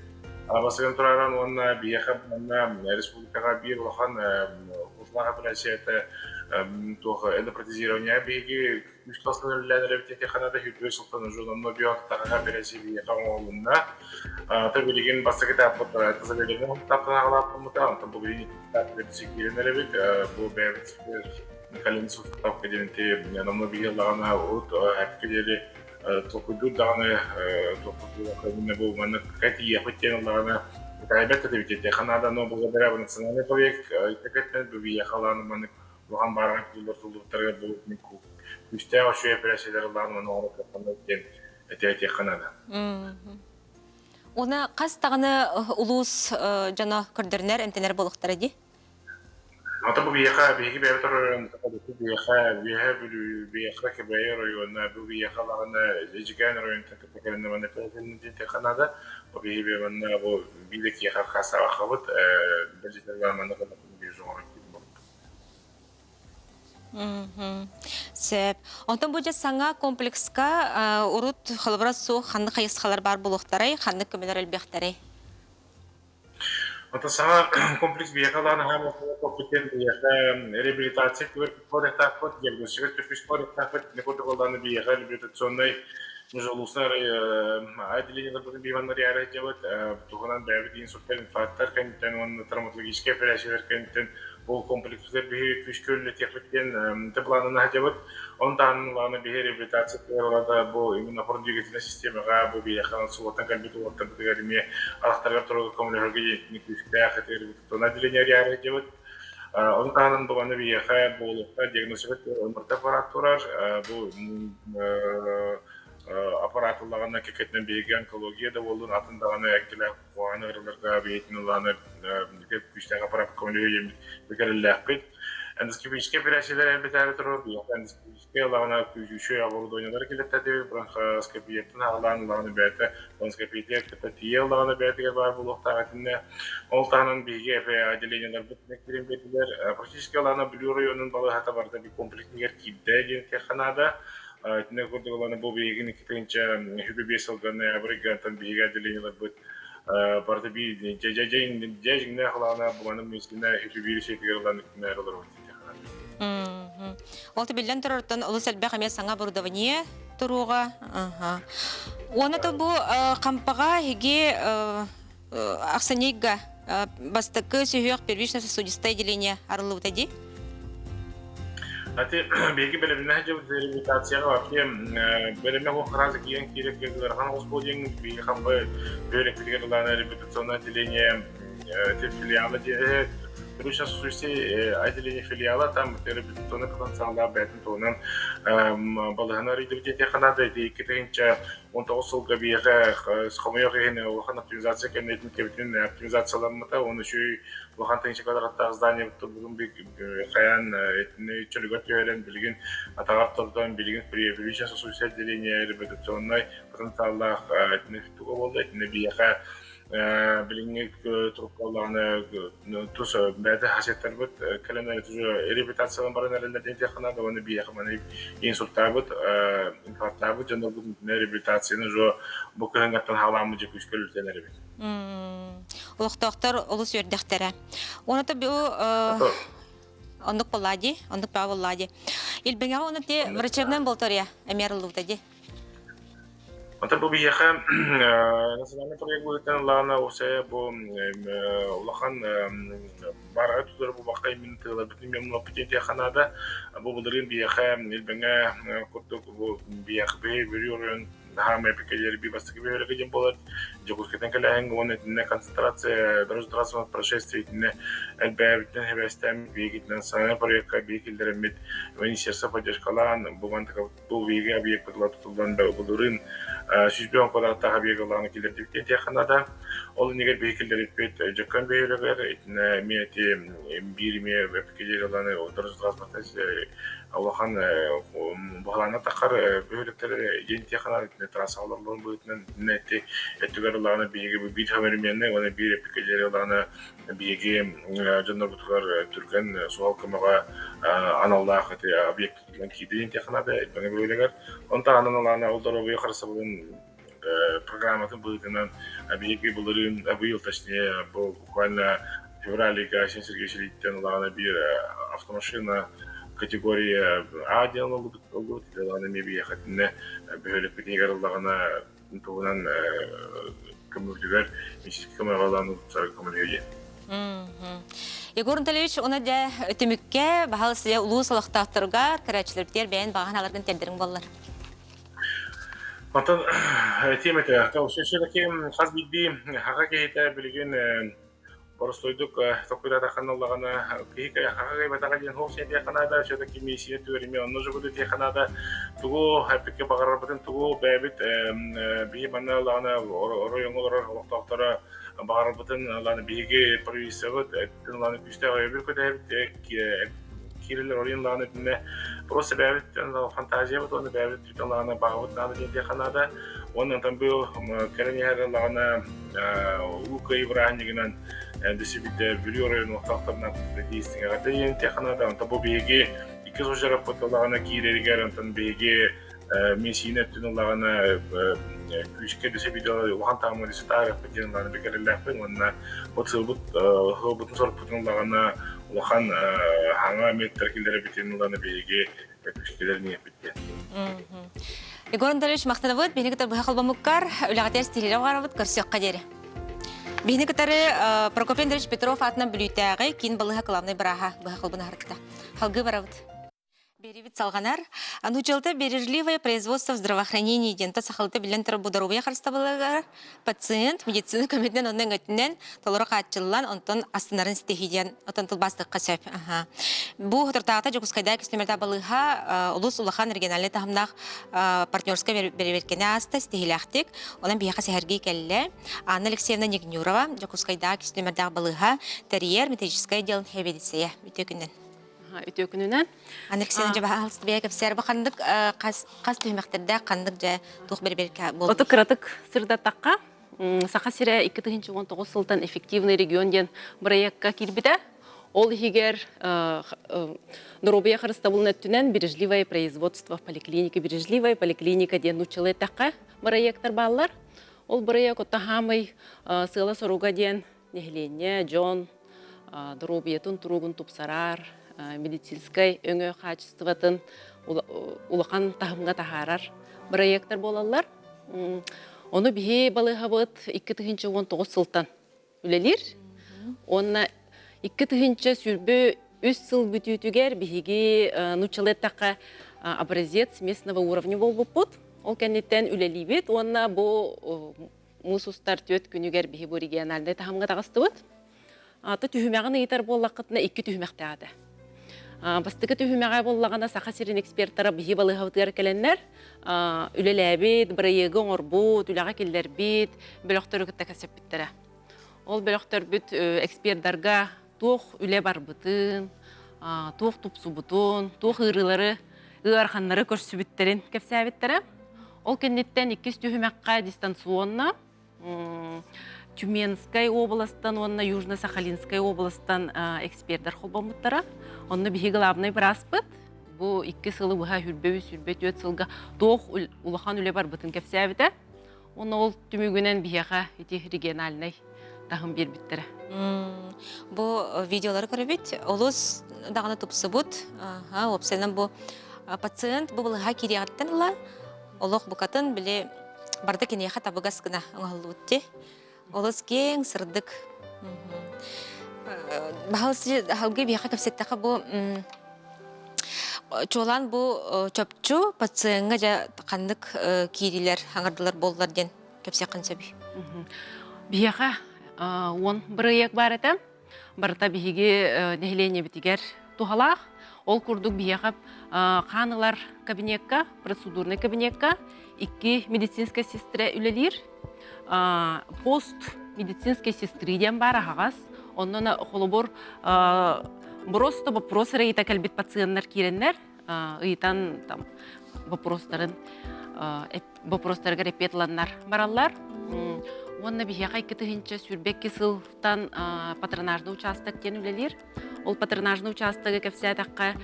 Бастакын тураран уонна биһиэхэ манна республикаҕа биир улахан узлаах операцията туох эндопротезирование биһиги үс класстан үлэлээн эрэбит этиэххэ наада үс сылтан уже онно биотаҕа операция оҥоһулунна. То билигин бастакы этаппыт тазабелеген этаптан аҕалааппыммыта, онтон бу билигин этаппыт киирэн эрэбит. Бу бэйэбит кэлин сылтапка диэн номно биһиэллаҕына урут эппикэ диэри толкуйдуур даҕаны толкуйдуур бу маннык тиийиэхпит диэн ыллаҕына итэҕэйбэт да эбит этиэххэ наада, но благодаря национальный проект итакэттэн бу биһиэхэ маннык. Улахан баараҕай тутуулар туллубуттарыгар бу күүстээх үчүгэй эпэрээссийэлэр ыллаан уонна оҥоро кыахтанна диэн этиэххэ наада. Уна хас даҕаны улуус дьоно көрдөрүнэр, эмтэнэр буолуохтара дии? Ата бу биһиэхэ, биһиги бэйэбит оройуоннарга бу биһиэхэ, Үөһээ Бүлүү, биһиэхэ Кэбээйи оройуона, бу биһиэхэ даҕаны Эдьигээн оройуонуттан кытта кэлэннэ манна диэтэххэ наада. Бу биһиги манна бу биир киһиэхэ хаасаабаккабыт, бэлиэтэлээн манна биир оҥорон Сөп. Онтон бу дьэ саҥа комплекска урут холобура суох ханнык хайысхалар баар буолуохтарай, ханнык көмөлөр элбэхтэрэй? Ата саҥа комплекс биһиэхэ ылаан аһаан коппутен биһиэхэ реабилитация түгэр диагностика түрпүс не курдук ылааны биһиэхэ реабилитационнай межулусный отделениеларбытын биһиманнар яра дьабыт туһунан бэйэбит инсульттар инфаркттар кэнниттэн уонна травматологическай операциялар кэнниттэн Бу комплекстар биһи күүскэ үлэлэтиэхпит диэн былаанын сылдьабыт. Онон таһынан ылааны биһи реабилитация туоралата бу именно опорно-двигательнай системаҕа бу биһиэхэ субуоттан кэлбит уолаттарбытыгар эмиэ арахтарыгар туруга көмөлөһөргө күүстээх реабилитационнай отделение арыйаары сылдьабыт. Ону таһынан бу аны биһиэхэ буолуохха диагностика МРТ аппарат турар. Бу аппарат ыллаҕына кэккэтинэн биһиги онкология да буоллун атын даҕаны эккилээх Куһаҕан ыарыыларга бэйэтин ылааны күүстээх аппарат көмөлөһүө диэн Эндоскопическай операциялар элбэтээри турар. Биһиэхэ эндоскопическай ылаҕына күүсү оборудованиелары киллэртэтибит. Бронхоскопияттан аҕалаан ылаҕына бэйэтэ бронхоскопия кытта тиийэ ыллаҕына бэйэтигэр баар буолуохтаах итиннэ. Ол таһынан биһиги отделениеларбыт киирэн биэрдилэр. Практически ылаана Бүлүү оройуонун балыыһата барыта биир комплекс киирдэ диэн этиэххэ наада. Итиннэ курдук ылана бу биһигин 2025 сылга ноябрь ыйгантан биһиги отделениеларбыт барыта биир дьэ дьиҥнээх ылаана буманы миэстэнэ үтү биир сиэтигэр ылан үктэнээр олоробут Ол биллэн турартан олус элбэх эмиэ саҥа оборудование туруоҕа. Уонна то бу хампаҕа эһиги ахсынньыга бастакы сүһүөх первичное сосудистое отделение арыллыбыта дии? Ати биһиги бэлэмнээх дьыбыт реабилитацияҕа вообще бэлэмнэх уох хараас киирэн киирэ ыарахан оҕус буол диэн биһиги хампа бөһүөлэкпитигэр ылаана реабилитационное отделение филиала первичное сосудистое отделение филиала там реабилитационный потенциаллаах бэйэтин туһунан балыһаны арыйдыбыт диэтиэххэ наада ити 2 19 сылга биһиэхэ хомойуох иһин улахан оптимизация кэнниттэн кэбитин оптимизацияламмыта уонна үчүгэй улахан тыһыынча квадраттаах здание бүгүн хайаан итини чөлүгэр түһэрэн билигин атаҕар турдан билигин первичное сосудистое отделение реабилитационнай потенциаллаах итини туга буолла итини биһиэхэ билиҥҥи турукка тус бэйэтэ хасеттарбыт кэлэн реабилитациялан баран эрэллэр диэн диэххэ наада уонна биһиэхэ маны инсультаабыт инфарктаабыт дьоннорбут реабилитацияны уже бу кыһыҥҥаттан хаалааммыт дьэ күүскэ үлэлэтэн эрэбит. Олохтоохтор олус үөрдэхтэрэ. Уонна бу оннук буоллаа дии, оннук баа буоллаа дии. Илбэҥэҕэ уонна ти врачебнай амбулатория эмиэ арыллыбыта дии. Онтон бу биһиэхэ национальный проект быһыытынан ыллаҕына уопсайа бу улахан баараҕай тутуулары булбакка именно тыаларбытын мемнуоппут диэтиэххэ наада. Бу былырыын биһиэхэ Илбэҥэ курдук бу биһиэхэ биһи Бүлүү оройуон хаамай эпикэлиэри би бастакы бөһүөлэгэ диэн буолар. Дьокуускайтан кэлээһиҥ уонна итиннэ концентрация дорожно-транспортных происшествий итиннэ элбээбитинэн сибээстээн биһигитинэн национальный проекка биһи киллэрэммит министерство поддержкалаан бу мантыка Бу биһиги объекпыт тутуллан былырыын 101 квадраттаах объект ылааны киллэрдибит диэтиэххэ наада. Ол иннигэр биһи киллэриппит Дьөккөн бөһүөлэгэр итиннэ эмиэ ити биир эмиэ эпикэлиэр ыланы улахан баһылаана таххар бөһүөлэктэр диэн диэххэ наада итиннэ трасса олороллорун быһыытынан итиннэ ити өттүгэр ылааны биһиги биир современный уонна биир эпикэлиэр ылааны биһиги дьоннорбутугар түргэн суһал көмөҕө аналлаах ити объект киирдин технада элбэҥи бөһүөлэгэр. Он таһынан ылаана ол доруобуйа харыстабылын программатын быһыытынан биһиги былырыын быйыл точнее бу буквально февраль ыйга Айсен Сергеевич илииттэн ылаана биир автомашина категория А диэн ылбыт ылбыт ылаана эмиэ биһиэхэтинэ бөһүөлэкпитигэр ыллаҕына туһунан көмөлүгэр медицинскэй көмөҕө ылан тупсарга көмөлөһүө диэн. Егор Анатольевич, уна дьэ түмүккэ баһал сия улуус олохтоохторугар көрөөччүлэрбитигэр бэйэн баҕаһын аларгын тиэрдэрин буоллар. Онтон этиэм этэ, все-таки хас биирдии хаха киһитэ билигин. Боростуойдук толкуйдаатаххына ыллаҕына киһи хаха кыайбатаҕа диэн суох сиэтиэххэ наада, все-таки миссия түгэримэ онно дьобудутиэххэ наада. Тугу эппиккэ баҕарарбытын тугу бэйэбит биһи манна ыллаҕына оройуоҥҥа олорор олохтоохторо баҕарарбытын ылан биһиги правительствобыт ылан күүстээх өйөбүл көтөһөбүт киирэллэр оройун ылаҕына итиннэ просто бэйэбит фантазиябыт уонна бэйэбит ылаҕына баҕабыт наада диэн диэххэ наада. Уонна онтон бу кэлэн иһэр ылаҕына Улуу Кыайыы бырааһынньыгынан дэсибитэ Бүлүү оройуонун олохтоохторунан тиийистиҥэҕэ диэн диэххэ наада. Онтон бу биһиги икки сужараппыт ылаҕына киирэригэр онтон биһиги миссийин өттүн ыллаҕына күүскэ дэсибитэ улахан таһымҥа десятаарыахпыт диэн ылаҕына бикэрэллээхпин уонна бу сылбыт сылбытын сорукпутун ыллаҕына улахан хаҥа миэттэр киллэрэбитин ылана биһиги Егор Анатольевич махтанабыт. Биһини кытары быһа холбомуккар үлэҕитигэр ситиһиилэри оҕарабыт. Көрсүөххэ диэри. Биһини кытары Прокопий Андреевич Петров аатынан Бүлүүтээҕи киин балыыһа кылаабынай бырааһа быһа холбун аһарта. Халгыы барабыт. Берибит салҕанар. Анучалта бережливое производство в здравоохранении диэн сахалыта биллэн турар бу доруобуйа харыстабылыгар пациент медицина көмөтүнэн онно өҥөтүнэн толору хааччыллан онтон астынарын ситиһии диэн отон тылбаастыахха сөп. Бу соторутааҕыта Дьокуускайдааҕы Кистэмэрдээх балыыһа олус улахан региональнай таһымнаах партнерскай бэрэбиэркэни ааста ситиһиилээхтик. Онон биһиэхэ сэһэргии кэллэ. Анна Алексеевна Нигнюрова, Дьокуускайдааҕы Кистэмэрдээх балыыһа тэрийэр методическай отделын сэбиэдиссэйэ. Үтүө күнүнэн. Үтүө күнүнэн. Анна Алексеевна дьэ бэйэ кэпсээр бу ханнык хас хас түһүмэхтэрдээх ханнык дьэ туох бэрэбиэркэ буолбут? Оту кыратык сырдаттахха, Саха сирэ 2019 сылтан эффективный регион диэн бырайыакка киирбитэ. Ол иһигэр доруобуйа харыстабылын өттүнэн бережливое производство в поликлинике бережливая поликлиника диэн нууччалыы эттэххэ бырайыактар бааллар. Ол бырайыак отто хаамай сыала-соруга диэн нэһилиэнньэ, дьон доруобуйатын туругун тупсарар, медицинскэй өҥө хаачыстыбатын улахан таһымҥа таһаарар бырайыактар буолаллар. Ону биһи балыыһабыт 2019 сылтан үлэлиир. Уонна 2023 сыл бүтүүтүгэр биһиги нууччалыы эттэххэ образец местного уровня буолбуппут. Ол кэнниттэн үлэлиибит уонна бу муус устар түөрт күнүгэр биһи бу региональнай таһымҥа таҕыстыбыт. Аты түһүмэҕин ыйытар буоллаххытына икки түһүмэхтээх этэ. Бастакы түһүмэҕэ буоллаҕына Саха сирин экспертара биһи балыыһабытыгар кэлэннэр үлэлээбит, бырайыагы оҥорбут, үлэҕэ киллэрбит бөлөхтөрү кытта кэпсэппиттэрэ. Ол бөлөхтөрбүт экспердарга туох үлэ барбытын, туох тупсубутун, туох ыарыылары, ыараханнары көрсүбүттэрин кэпсээбиттэрэ. Ол кэнниттэн иккис түһүмэххэ дистанционно Тюменскай областан уонна Южно-Сахалинскай областан экспердэр холбоммуттара. Онно биһиги главный бырааспыт бу икки сылы быһа хүрбэ үс, хүрбэ түөрт сылга туох улахан үлэ барбытын кэпсээбитэ. Уонна ол түмүгүнэн биһиэхэ ити региональнай таһым биэрбиттэрэ. Бу видеолары көрөбүт. Олус даҕаны тупсубут. Уопсайынан бу пациент бу балыыһа киириэҕиттэн ыла олох букатын били барыта киниэхэ табыгас гына оҥоһуллубут дии. Олус киэҥ, сырдык. Баһыл аһылгы биһиэхэ кэпсэттэххэ бу чуолаан бу чопчу пациеҥҥа дьэ ханнык киириилэр хаҥардылар буоллар диэн кэпсиэххин сөбүй? Биһиэхэ уон бырайыак баар этэ. Барыта биһиги нэһилиэнньэбитигэр туһалаах. Ол курдук биһиэхэ хаан ылар кабинекка, процедурный кабинекка икки медицинскэй сестра үлэлиир. Пост медицинской сестры диэн баар аһаҕас. Онон холобур просто вопрос эрэ ыйыта кэлбит пациеннар киирэннэр ыйытан там вопростарын вопростарыгар эппиэт ыланнар бараллар. Уонна биһиэхэ 2022 сылтан патронажный участок диэн үлэлиир. Ол патронажный участогы кэпсээтэххэ,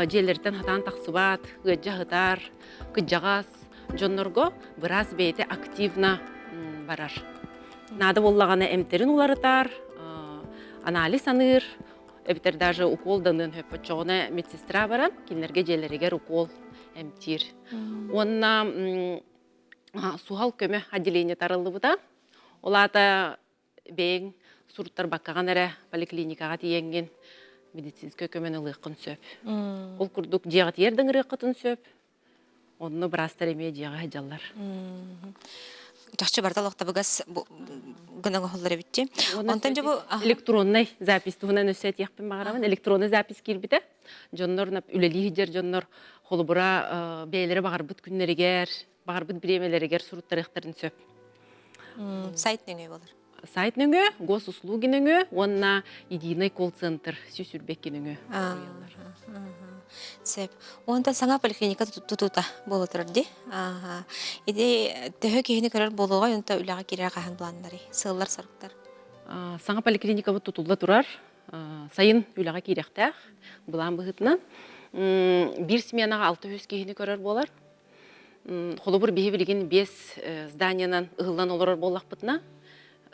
дьиэлэриттэн хатаан тахсыбат, ыадьа сытар, кыдьаҕас дьоннорго быраас бэйэтэ активно барар. Наада буоллаҕына эмтэрин уларытар, анализ аныыр, эбэтэр даже укол даныан сөп. Оччоҕуна медсестра баран кинилэргэ дьиэлэригэр укол эмтиир. Уонна суһал көмө отделение тарыллыбыта. Ол аата бэйэҥ суруттарбаккаҕын эрэ поликлиникаҕа тиийэҥҥин медицинскэй көмөнү ылыаххын сөп. Ол курдук дьиэҕитигэр да ыҥырыаххытын сөп. Онно быраастар эмиэ дьиэҕэ сылдьаллар. Чахчы барыта олохтобугас гына оҥоһуллар эбитчи. Онтон дьэ бу электроннай запись туһунан өссө этиэхпин баҕарабын. Электронный запись киирбитэ. Дьоннор үлэлии сылдьар дьоннор холобура бэйэлэрэ баҕарбыт күннэригэр, баҕарбыт бириэмэлэригэр суруттарыахтарын сөп. Сайт нөҥүө болар. Сайт нөҥүө, госуслуги нөҥүө уонна единый колл-центр 122 нөҥүө суруйаллар. Сөп. Онтон саҥа поликлиника тутуута буола турар дии. Ити төһө киһини көрөр буолуоҕай, онто үлэҕэ киирэр хаһан былааннарый? Сыаллар-соруктар? Саҥа поликлиникабыт тутулла турар. Сайын үлэҕэ киириэхтээх былаан быһыытынан. Биир сменаҕа 600 киһини көрөр буолар. Холобур, биһи билигин биэс зданиенан ыһыллан олорор буоллахпытына,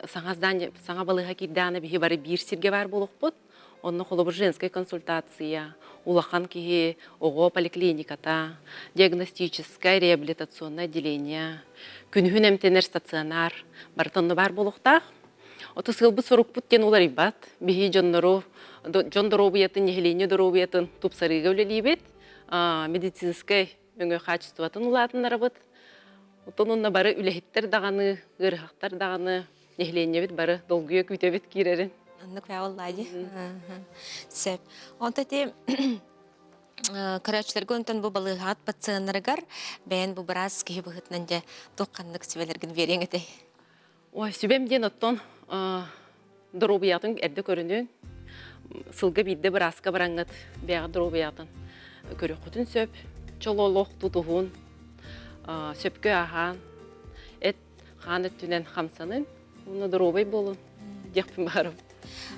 саҥа здание, саҥа балыыһа киирдэҕинэ биһи бары биир сиргэ баар буолуохпут. Онно холобур женская консультация, улахан киһи, оҕо поликлиниката, диагностическай, реабилитационное отделение, күнүһүн эмтэнэр стационар барыта онно баар буолуохтаах. Ото сыалбыт-сорукпут диэн уларыйбат. Биһи дьоннору, дьон доруобуйатын, нэһилиэнньэ доруобуйатын тупсарыыга үлэлиибит. Медицинскэй өҥө хаачыстыбатын улаатыннарабыт. Оттон онно бары үлэһиттэр даҕаны, ыарыһахтар даҕаны, нэһилиэнньэбит бары долгуйа күүтэбит киирэрин. Оннук буоллаа дии. Сөп. Онто ити көрөөччүлэргэ онтон бу балыыһаҕыт пациеннарыгар бэйэн бу быраас киһи быһыытынан дьэ туох ханнык сүбэлэргин биэриэҥ этэй? Ой, сүбэм диэн оттон доруобуйаҕытын эрдэ көрүнүҥ. Сылга биирдэ бырааска бараҥҥыт бэйэҕит доруобуйаҕытын көрүөххүтүн сөп. Чол олох тутуһун, сөпкө аһаан, эт хаан өттүнэн хамсанын, уонна доруобай буолун диэхпин баҕарабын.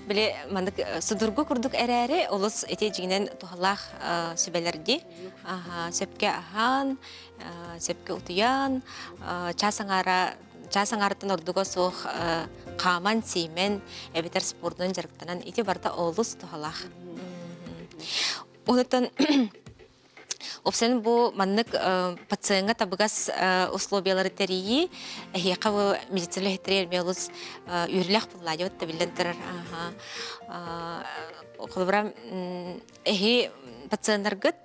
Били маннык судургу курдук эрээри олус ити дьиҥинэн туһалаах сүбэлэр дии. Сөпкө аһаан, сөпкө утуйан, чаас аҥаара чаас аҥаарыттан ордуга суох хааман-сиимэн эбэтэр спордунан дьарыктанан ити барыта олус туһалаах. Онуттан Опсен бу маннык пациеҥҥа табыгас условиялары тэрийии эһиэхэ бу медицина үлэһиттэригэр эмиэ олус үөрүүлээх буолла диэбит да биллэн турар. Холобура эһи пациеннаргыт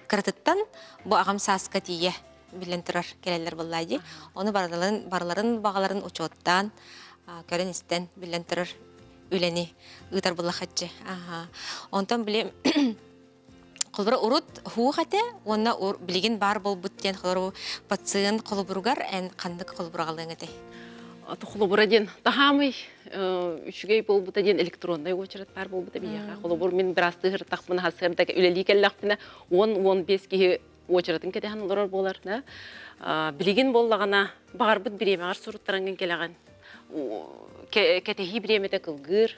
кыратыттан бу аҕам сааска тиийэ биллэн турар кэлэллэр буоллаа дии. Ону барыларын, барыларын баҕаларын учуоттаан, көрөн-истэн биллэн турар үлэни ыытар буоллахаччы. Онтон били холобура урут һуух этэ уонна билигин баар буолбут диэн холобура пациент холобуругар эн ханнык холобураҕалыаҥ этэй? Холобура диэн таһаамый үчүгэй буолбута диэн электроннай уочарат баар буолбута биһиэхэ. Холобур мин быраастыы сырыттахпына сарсыарда үлэлии кэллэхпинэ 10-15 киһи уочаратын кэтэһэн олорор буолар да. Билигин буоллаҕына баҕарбыт бириэмэҕэр суруттараҥҥын кэлэҕин. Кэтэһии бириэмэтэ кылгыыр.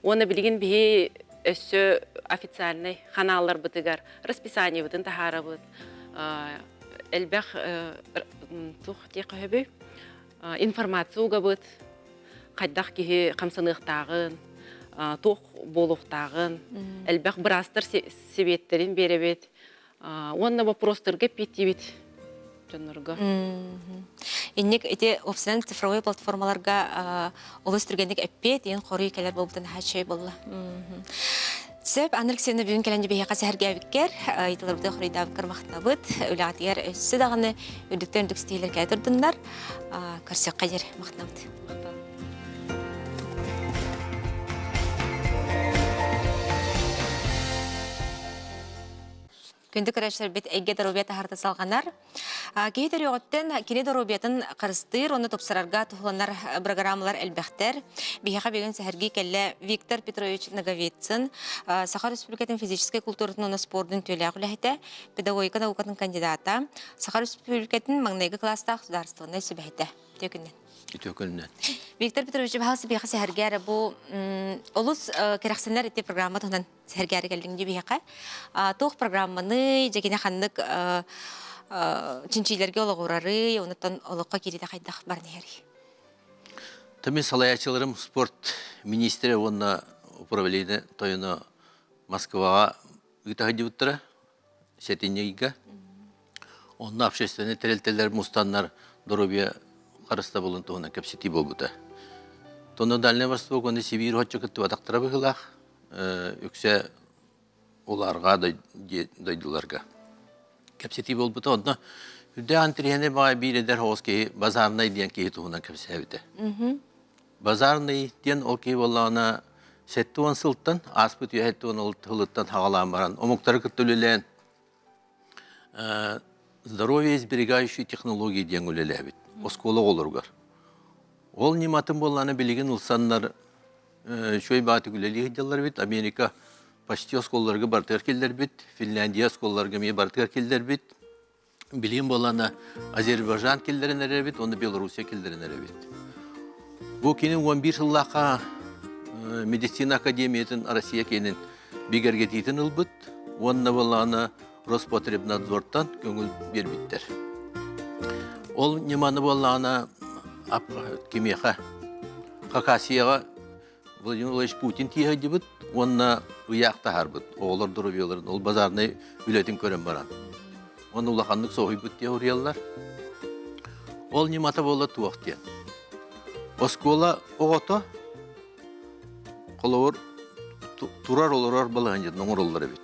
Уонна билигин биһи өссө официальнай ханаалларбытыгар расписаниебытын таһаарабыт. Элбэх туох диэххэ сөбүй? Информация угабыт. Хайдах киһи хамсаныахтааҕын, туох буолуохтааҕын, элбэх быраастар сэбиэттэрин биэрэбит. Уонна вопростарга эппиэттиибит дьоннорго. Инник ити уопсайынан цифровой платформаларга олус түргэнник эппиэт иин хоруй кэлэр буолбутун хааччай буолла. Сөп, Анна Алексеевна бүгүн кэлэн биһиэхэ сэһэргээбиккэр, ыйытыларбытыгар хоруйдаабыккар махтанабыт. Үлэҕитигэр өссө даҕаны үрдүктэн үрдүк ситиһиилэр кэлэ турдуннар. Көрсүөххэ диэри махтанабыт. Күндү көрөөччүлэрбит эйгэ доруобуйа таһаарыта салҕанар. Киһи төрүөҕүттэн кини доруобуйатын харыстыыр уонна тупсарарга туһуланар программалар элбэхтэр. Биһиэхэ бүгүн сэһэргии кэллэ Виктор Петрович Ноговицын, Саха Республикатын физическэй культуратын уонна спордун үтүөлээх үлэһитэ, педагогика наукатын кандидата, Саха Республикатын маҥнайгы кылаастаах судаарыстыбаннай сүбэһитэ. Үтүө күнүнэн. Үтүө күнүнэн. Виктор Петрович, баһаалыста биһиэхэ сэһэргээр бу олус кэрэхсэнэр ити программа туһунан сэргээри кэллиҥ дии биһиэхэ. Туох программаны, дьэ ханнык чинчиилэргэ олоҕурарый, онуттан олоххо киириитэ хайдах баран иһэрий? Мин салайааччыларым спорт министрэ уонна управление тойоно Москваҕа ыыта сылдьыбыттара сэтинньи ыйга. Онно общественнай тэрилтэлэр мустаннар доруобуйа харыстабылын туһунан кэпсэтии буолбута. Тонно Дальнай Восток уонна Сибиир оччо кыттыбатахтара быһыылаах. Үксэ улаарҕаа дойдуларга кэпсэтии буолбута. Онно Үрдээх интэриэһинэй баҕайы биир эдэр соҕус киһи Базарнай диэн киһи туһунан кэпсээбитэ. Базарный диэн ол киһи буоллаҕына 70 сылтан ааспыт үйэ 70 сылыттан хаҕалаан баран омуктары кытта үлэлээн здоровье сберегающие технологии диэн үлэлээбит оскуола оҕолоругар. Ол ньыматын буоллаҕына билигин ылсаннар үчүгэй баатык үлэлии сылдьаллар эбит. Америка почти оскуолаларга барытыгар киллэрбит, Финляндия оскуолаларга эмиэ барытыгар киллэрбит. Билигин буоллаҕына Азербайджан киллэрэн эрэбит уонна Белоруссия киллэрэн эрэбит. Бу кини 11 сыллаахха медицина академиятын Россия киэнин бигэргэтиитин ылбыт уонна буоллаҕына Роспотребнадзортан көҥүл биэрбиттэр. Ол ньыманы буоллаҕына кимиэхэ Хакасияҕа Владимир Владимирович Путин тииһэйдибит уонна ыйаах таһаарбыт оҕолор доруобуйаларын ол базарнай үлэтин көрөн баран. Уонна улаханнык соһуйбут диye уруйаллар. Ол ньымата буола туох диэн. Оскуола оҕото холобур турар олорор балаһыанньатын оҥороллор эбит.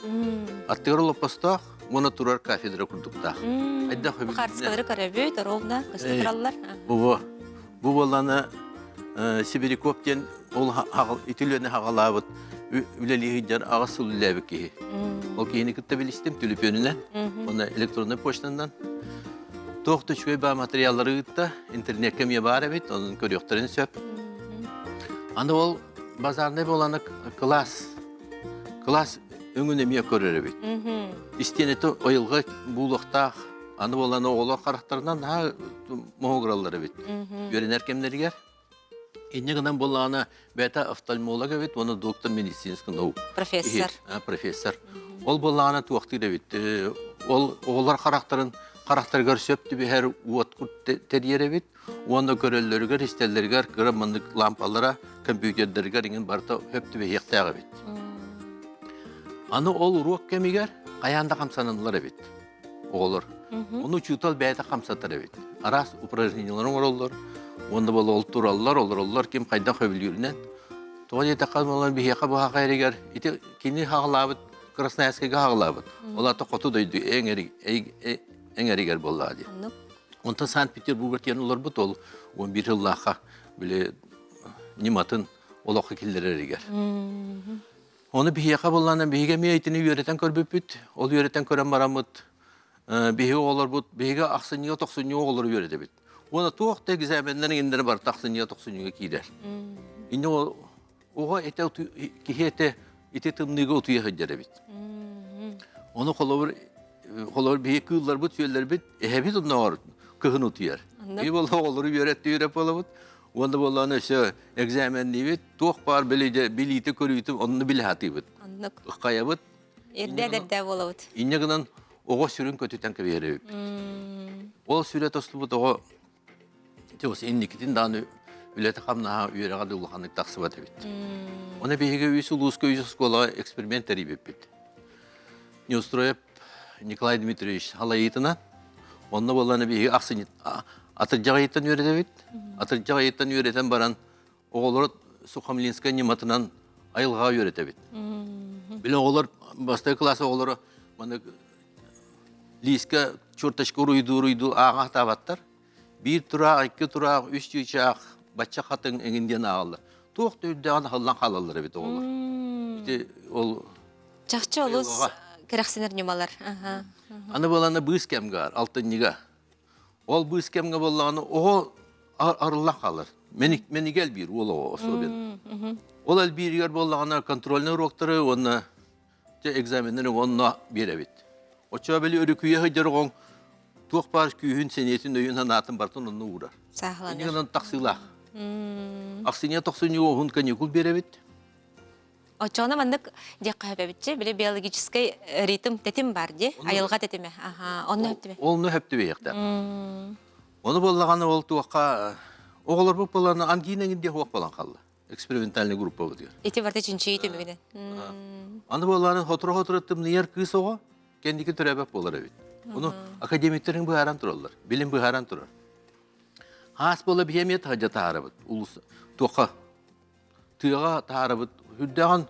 Аттыгар олоппостоох уонна турар кафедра курдуктаах. Айдах Хаартыскалары көрөбүт, ровно көстө тураллар. Бу Бу буоллаана Сибиряков диэн ол ити үлэни хаҕалаабыт үлэлии сылдьар аҕыс сыл үлэлээбит киһи. Ол киһини кытта билистим түлүпүөнүнэн уонна электроннай почтанан. Туох да үчүгэй баа материаллары ыытта, интернеккэ эмиэ баар эбит, онон көрүөхтэрин сөп. Аны ол базарнай буолана кылаас кылаас өҥүн эмиэ көрөр эбит. Истиэнэтэ ойылга буулуохтаах Аны буолан оҕолор харахтарынан наһаа моһугураллар эбит. Үөрэнэр кэмнэригэр. Инньэ гынан буоллаҕына бэйэтэ офтальмолог эбит уонна доктор медицинских наук. Профессор. Профессор. Ол буоллаҕына туохтуур эбит. Ол оҕолор харахтарын харахтарыгар сөп түбэһэр уот тэрийэр эбит. Уонна көрөллөрүгэр, истэллэригэр кыра маннык лампалара компьютердарыгар иҥин барыта сөп түбэһиэхтээх эбит. Аны ол уруок кэмигэр хайаан да хамсаналлар эбит. оҕолор. Ону учуутал бэйэтэ хамсатар эбит. Араас упражнениелары оҥороллор. Уонна буола ол тураллар, олороллор, ким хайдах сөбүлүүрүнэн. Тоҕо диэтэххэ, буолан биһиэхэ быһаха эригэр ити кини хаҕалаабыт Красноярскайга хаҕалаабыт. Ол аата хоту дойду эҥэригэр буоллаҕа дии. Онтон Санкт-Петербурга тиийэн олорбут ол 11 сыллаахха били ньыматын олоххо киллэрэригэр. Ону биһиэхэ буоллаҕына биһиги эмиэ итини үөрэтэн көрбүппүт. Ол үөрэтэн көрөн бараммыт биһиги оҕолорбут биһиги ахсынньыга тохсунньуга оҕолору үөрэтэбит. Уонна туох да экзаменнар иҥиннэрэ барыта ахсынньыга тохсунньуга киирэр. Инньэ оҕо этэ киһи этэ ити тымныыга утуйа сылдьар эбит. Ону холобур холобур биһиги кыылларбыт сүөллэрбит эһэбит оннооҕор кыһын утуйар. Биһиги буолла оҕолору үөрэттии үөрэп буолабыт. Уонна буоллаҕына өссө экзаменниибит, туох баар билиитэ-көрүүтэ онно билэ сатыыбыт. Оннук. Ыккайабыт. Эрдэ-эрдэ буолабыт. Инньэ гынан оҕо сүрүн көтүтэн кэбиһэр эбиппит. Ол сүрэ тостубут оҕо инникитин даҕаны үлэтэ-хамнаһа үөрэҕэ да улаханнык тахсыбат эбит. Оны биһиги үс улууска үс оскуолаҕа эксперимент тэрийбиппит. Неустроев Николай Дмитриевич халайыытынан онно буоллаҕына биһиги ахсынньы атырдьах ыйыттан үөрэтэбит. Атырдьах ыйыттан үөрэтэн баран оҕолору Сухомлинскай ньыматынан айылҕаҕа үөрэтэбит. Били оҕолор бастакы кылаас оҕолоро маннык лиискэ черточка уруйдуу-уруйдуу ааҕа сатаабаттар. Биир тураах, икки тураах, үс чыычаах, бачча хатыҥ эҥин диэн ааҕаллар. Туох да үрдээҕин аһыллан хаалаллар эбит оҕолор. Ити ол Чахчы олус кэрэхсэнэр ньымалар. Аны буолана быыс кэмгэ алтынньыга. Ол быыс кэмгэ буоллаҕына оҕо арыллан хаалар. Мэнигэ элбиир уол оҕо особенно. Ол элбииригэр буоллаҕына контрольный уроктары уонна Дьэ экзаменнары онно биэрэбит. Оччоҕо били өрүкүйэ сылдьар оҕоҥ туох баар күүһүн, сэниэтин, өйүн, санаатын барытын онно уурар. Сааһыланар. Инньэ гынан тахсыылаах. Ахсынньы тохсунньуга уһун каникул биэрэбит. Оччоҕуна маннык диэххэ сөбөбүтчэ, били биологическай ритм тэтим бар дии, айылҕа тэтимэ. Аха, онно хөптүбэ. Онно хөптүбэйэхтэ. Ону буоллаҕына ол туохха оҕолорбут буоллаҕына ангина эҥин диэх уох буолан хаалла. экспериментальный группабытыгар. Ити барыта чинчийии түмүгүнэн. Аны буоллаҕына сотору-сотору тымныйар кыыс оҕо кэнники төрөөбөт буолар эбит. Ону академиктарыҥ быһааран тураллар, билим быһааран турар. Хаас буола биһи эмиэ таһырдьа таһаарабыт. Улус туохха тыаҕа таһаарабыт үрдээҕин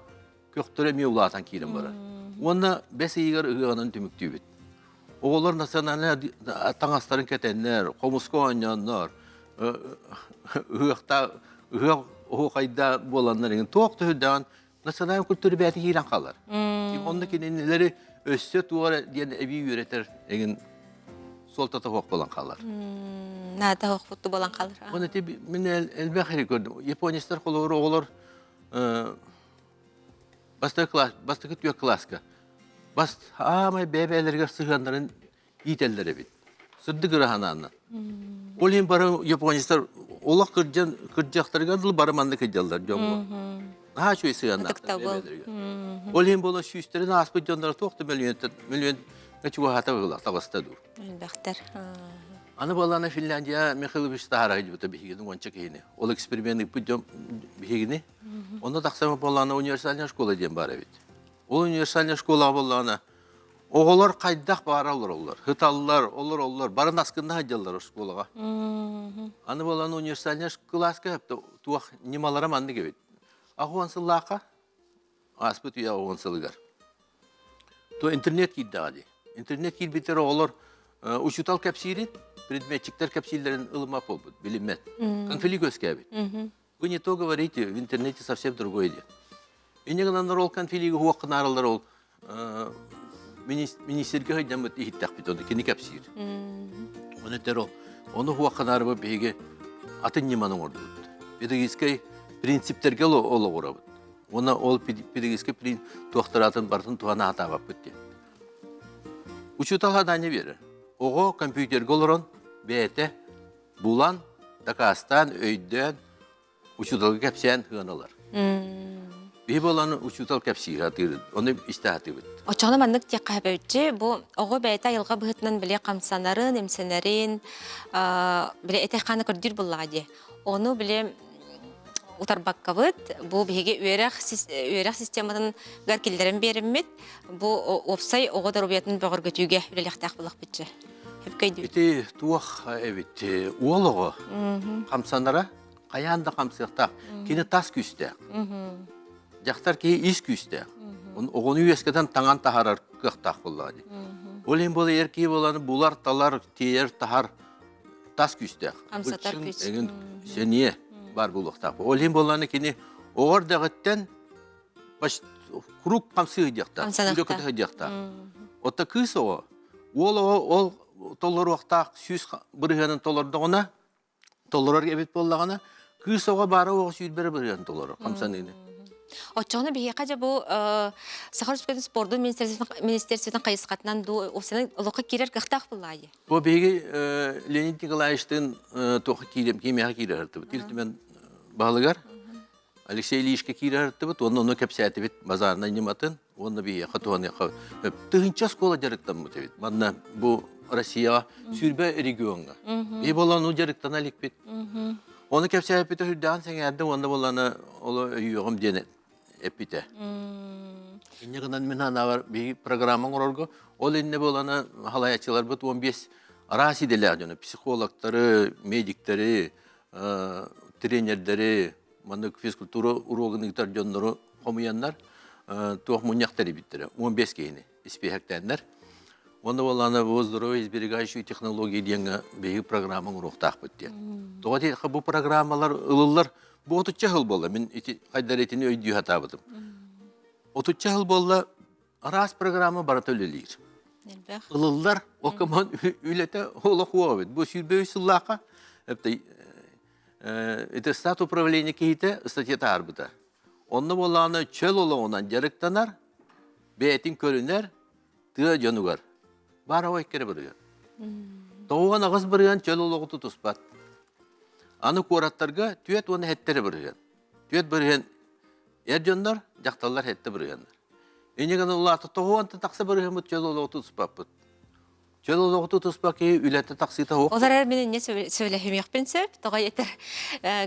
көхтөрө эмиэ улаатан киирэн барар. Уонна бэс ыйыгар ыһыаҕынан түмүктүүбүт. Оҕолор национальнай таҥастарын кэтэннэр, хомуска оонньооннор, ыһыахта ыһыах оһуохайда буоланнар иҥин туох төһүрдэҕин национальный культура бэйэтэ киирэн хаалар. Онно кинилэри өссө туох эрэ диэн эбии үөрэтэр эҥин суолтата суох буолан хаалар. Наада суох буолан хаалар. Оны ити мин элбэх эри көрдүм. Японецтар холобур оҕолор бастакы класс, бастакы түөрт класска бас аамай бэйэ-бэйэлэригэр сыһыаннарын иитэллэр эбит. Сырдык ыраһанааннан. Ол иһин бары японецтар олох кырдьан кырдьахтарыгар дылы бары маннык кырдьаллар дьоҥҥо. Наһаа үчүгэй сыһыаннаахтар бэйэ-бэйэлэригэр. Ол иһин буолан сүүстэрин ааспыт дьонноро туох да мөлүйүөнтэн мөлүйүөҥҥэ чугаһаата быһыылаах таҕыста дуу. Элбэхтэр. Аны буоллаҕына Финляндия Михайлович таһаара сылдьыбыта биһигини уонча киһини. Ол эксперимент ыыппыт дьон биһигини. Онно тахсан буоллаҕына универсальная школа диэн баар эбит. Ол универсальная школаҕа буоллаҕына оҕолор хайдах баара олороллор, ыталлар, олороллор, бары наскынна сылдьаллар оскуолаҕа. Аны буолан универсальная кылааска туох ньымалара маннык эбит. Аҕыс сыллаахха ааспыт үйэ 10 сылыгар. То интернет киирдэҕэ дии. Интернет киирбиттэр оҕолор учуутал кэпсиирин, предметчиктэр кэпсииллэрин ылыммат буолбут, билиммэт. Конфликт үөскээбит. Вы не то говорите, в интернете совсем другое диэн. Инньэ гынан ол конфлигы хуоххунааралар ол министргэ сылдьаммыт иһиттэхпит оны кини кэпсиир. Оны этэр ол ону хуоххунаарыбы биһиги атын ньыманы оҥордубут. Педагогическай принциптэргэ олоҕурабыт. Уонна ол педагогическай принцип туохтараатын барытын туһана сатаабаппыт диэн. Учуутал задание биэрэр. Оҕо компьютерга олорон бэйэтэ булан, дакаастаан, өйдөөн, учууталга кэпсээн ыаналар. Биһи буолан учуутал кэпсиир атыыр, ону истэ сатыыбыт. Оччоҕуна маннык диэххэ сөбүччү, бу оҕо бэйэтэ айылҕа быһыытынан били хамсанарын, имсэнэрин, били этэ-хаана көрдүүр буоллаҕа дии. Ону били утарбаккабыт, бу биһиги үөрэх үөрэх систематыгар киллэрэн биэриммит, бу уопсай оҕо доруобуйатын бөҕөргөтүүгэ үлэлиэхтээх буоллахпытчы. Ити туох эбит уол оҕо хамсанара хайаан да хамсыахтаах. Кини тас күүстээх. Дьахтар киһи ис күүстээх. Оҕону үөскэтэн таҥан таһаарар кыахтаах буоллаҕа дии. Ол иһин буола эр киһи буолан булар, талар, тиэйэр, таһар тас күүстээх. Хамсатар күүс. Эҥин сэниэ баар буолуохтаах. Ол иһин буоллаҕына кини оҕо эрдэҕиттэн куруук хамсыы сылдьыахтаах, үлэ көтө сылдьыахтаах. Оттон кыыс оҕо, уол оҕо ол толоруохтаах 100 бырыһыанын толордоҕуна, толорор эбит буоллаҕына, кыыс оҕо баара оҕо сүүрбэрэ бырыһыан толорор хамсаныыны. Оччоҕуна биһиэхэ дьэ бу Саха Республикатын спордун министерствотын хайысхатынан дуу уопсайынан олоххо киирэр кыахтаах буоллаайы? Бу биһиги Леонид Николаевичтыын туохха киириэм кимиэхэ киирэр артыбыт. Ил Түмэн баһылыгар Алексей Ильичка киирэ сырыттыбыт уонна ону кэпсээтибит базарнай ньыматын уонна биһиэхэ туһаныахха тыһыынча оскуола дьарыктаммыт эбит. Манна бу Россияҕа сүүрбэ региоҥҥа. Биһи буолан ону дьарыктана иликпит. Ону кэпсээппитэ сүрдээҕин сэҥээрдэ уонна буоллаана оло өйүөҕүм диэн эппитэ. Инньэ гынан мин санаабар биһиги программа оҥорорго ол иннэ буолана халайааччыларбыт 15 араас идэлээх дьону психологтары, медиктэри, тренердэри, маннык физкультура уруогун ыытар дьоннору хомуйаннар туох мунньах тэрийбиттэрэ 15 киһини испиэһэктээннэр уонна буоллаҕына бу здоровье сберегающие технологии диэҥҥэ биһиги программа оҥоруохтаахпыт диэн. Тоҕо диэтэххэ бу программалар ылыллар бу отучча сыл буолла мин ити хайдары итини өйдүү сатаабытым. Отучча сыл буолла араас программа барыта үлэлиир. Элбэх. Ылыллар, ол кэмон үлэтэ олох уоҕа эбит. Бу 23 сыллаахха ити стат управление киһитэ статья таһаарбыта. Онно буоллаҕына чөл олоҕунан дьарыктанар, бэйэтин көрүнэр тыа дьонугар баар ой иккere бырыган. 98 бырыган чөл олоҕу тутуспат. Аны куораттарга түөрт уонна хэттере бырыган. Түөрт бырыган эр дьоннор, дьахталлар хэтте бырыганнар. Инньэ гынан улаата тоҕуонтан тахса бырыһыммыт чөл олоҕу тутуспаппыт. Чөл олоҕу тутуспат киһи үлэтэ тахсыыта суох. Ол эрэр мин инньэ сөбүлэһимиэхпин сөп. Тоҕо этэр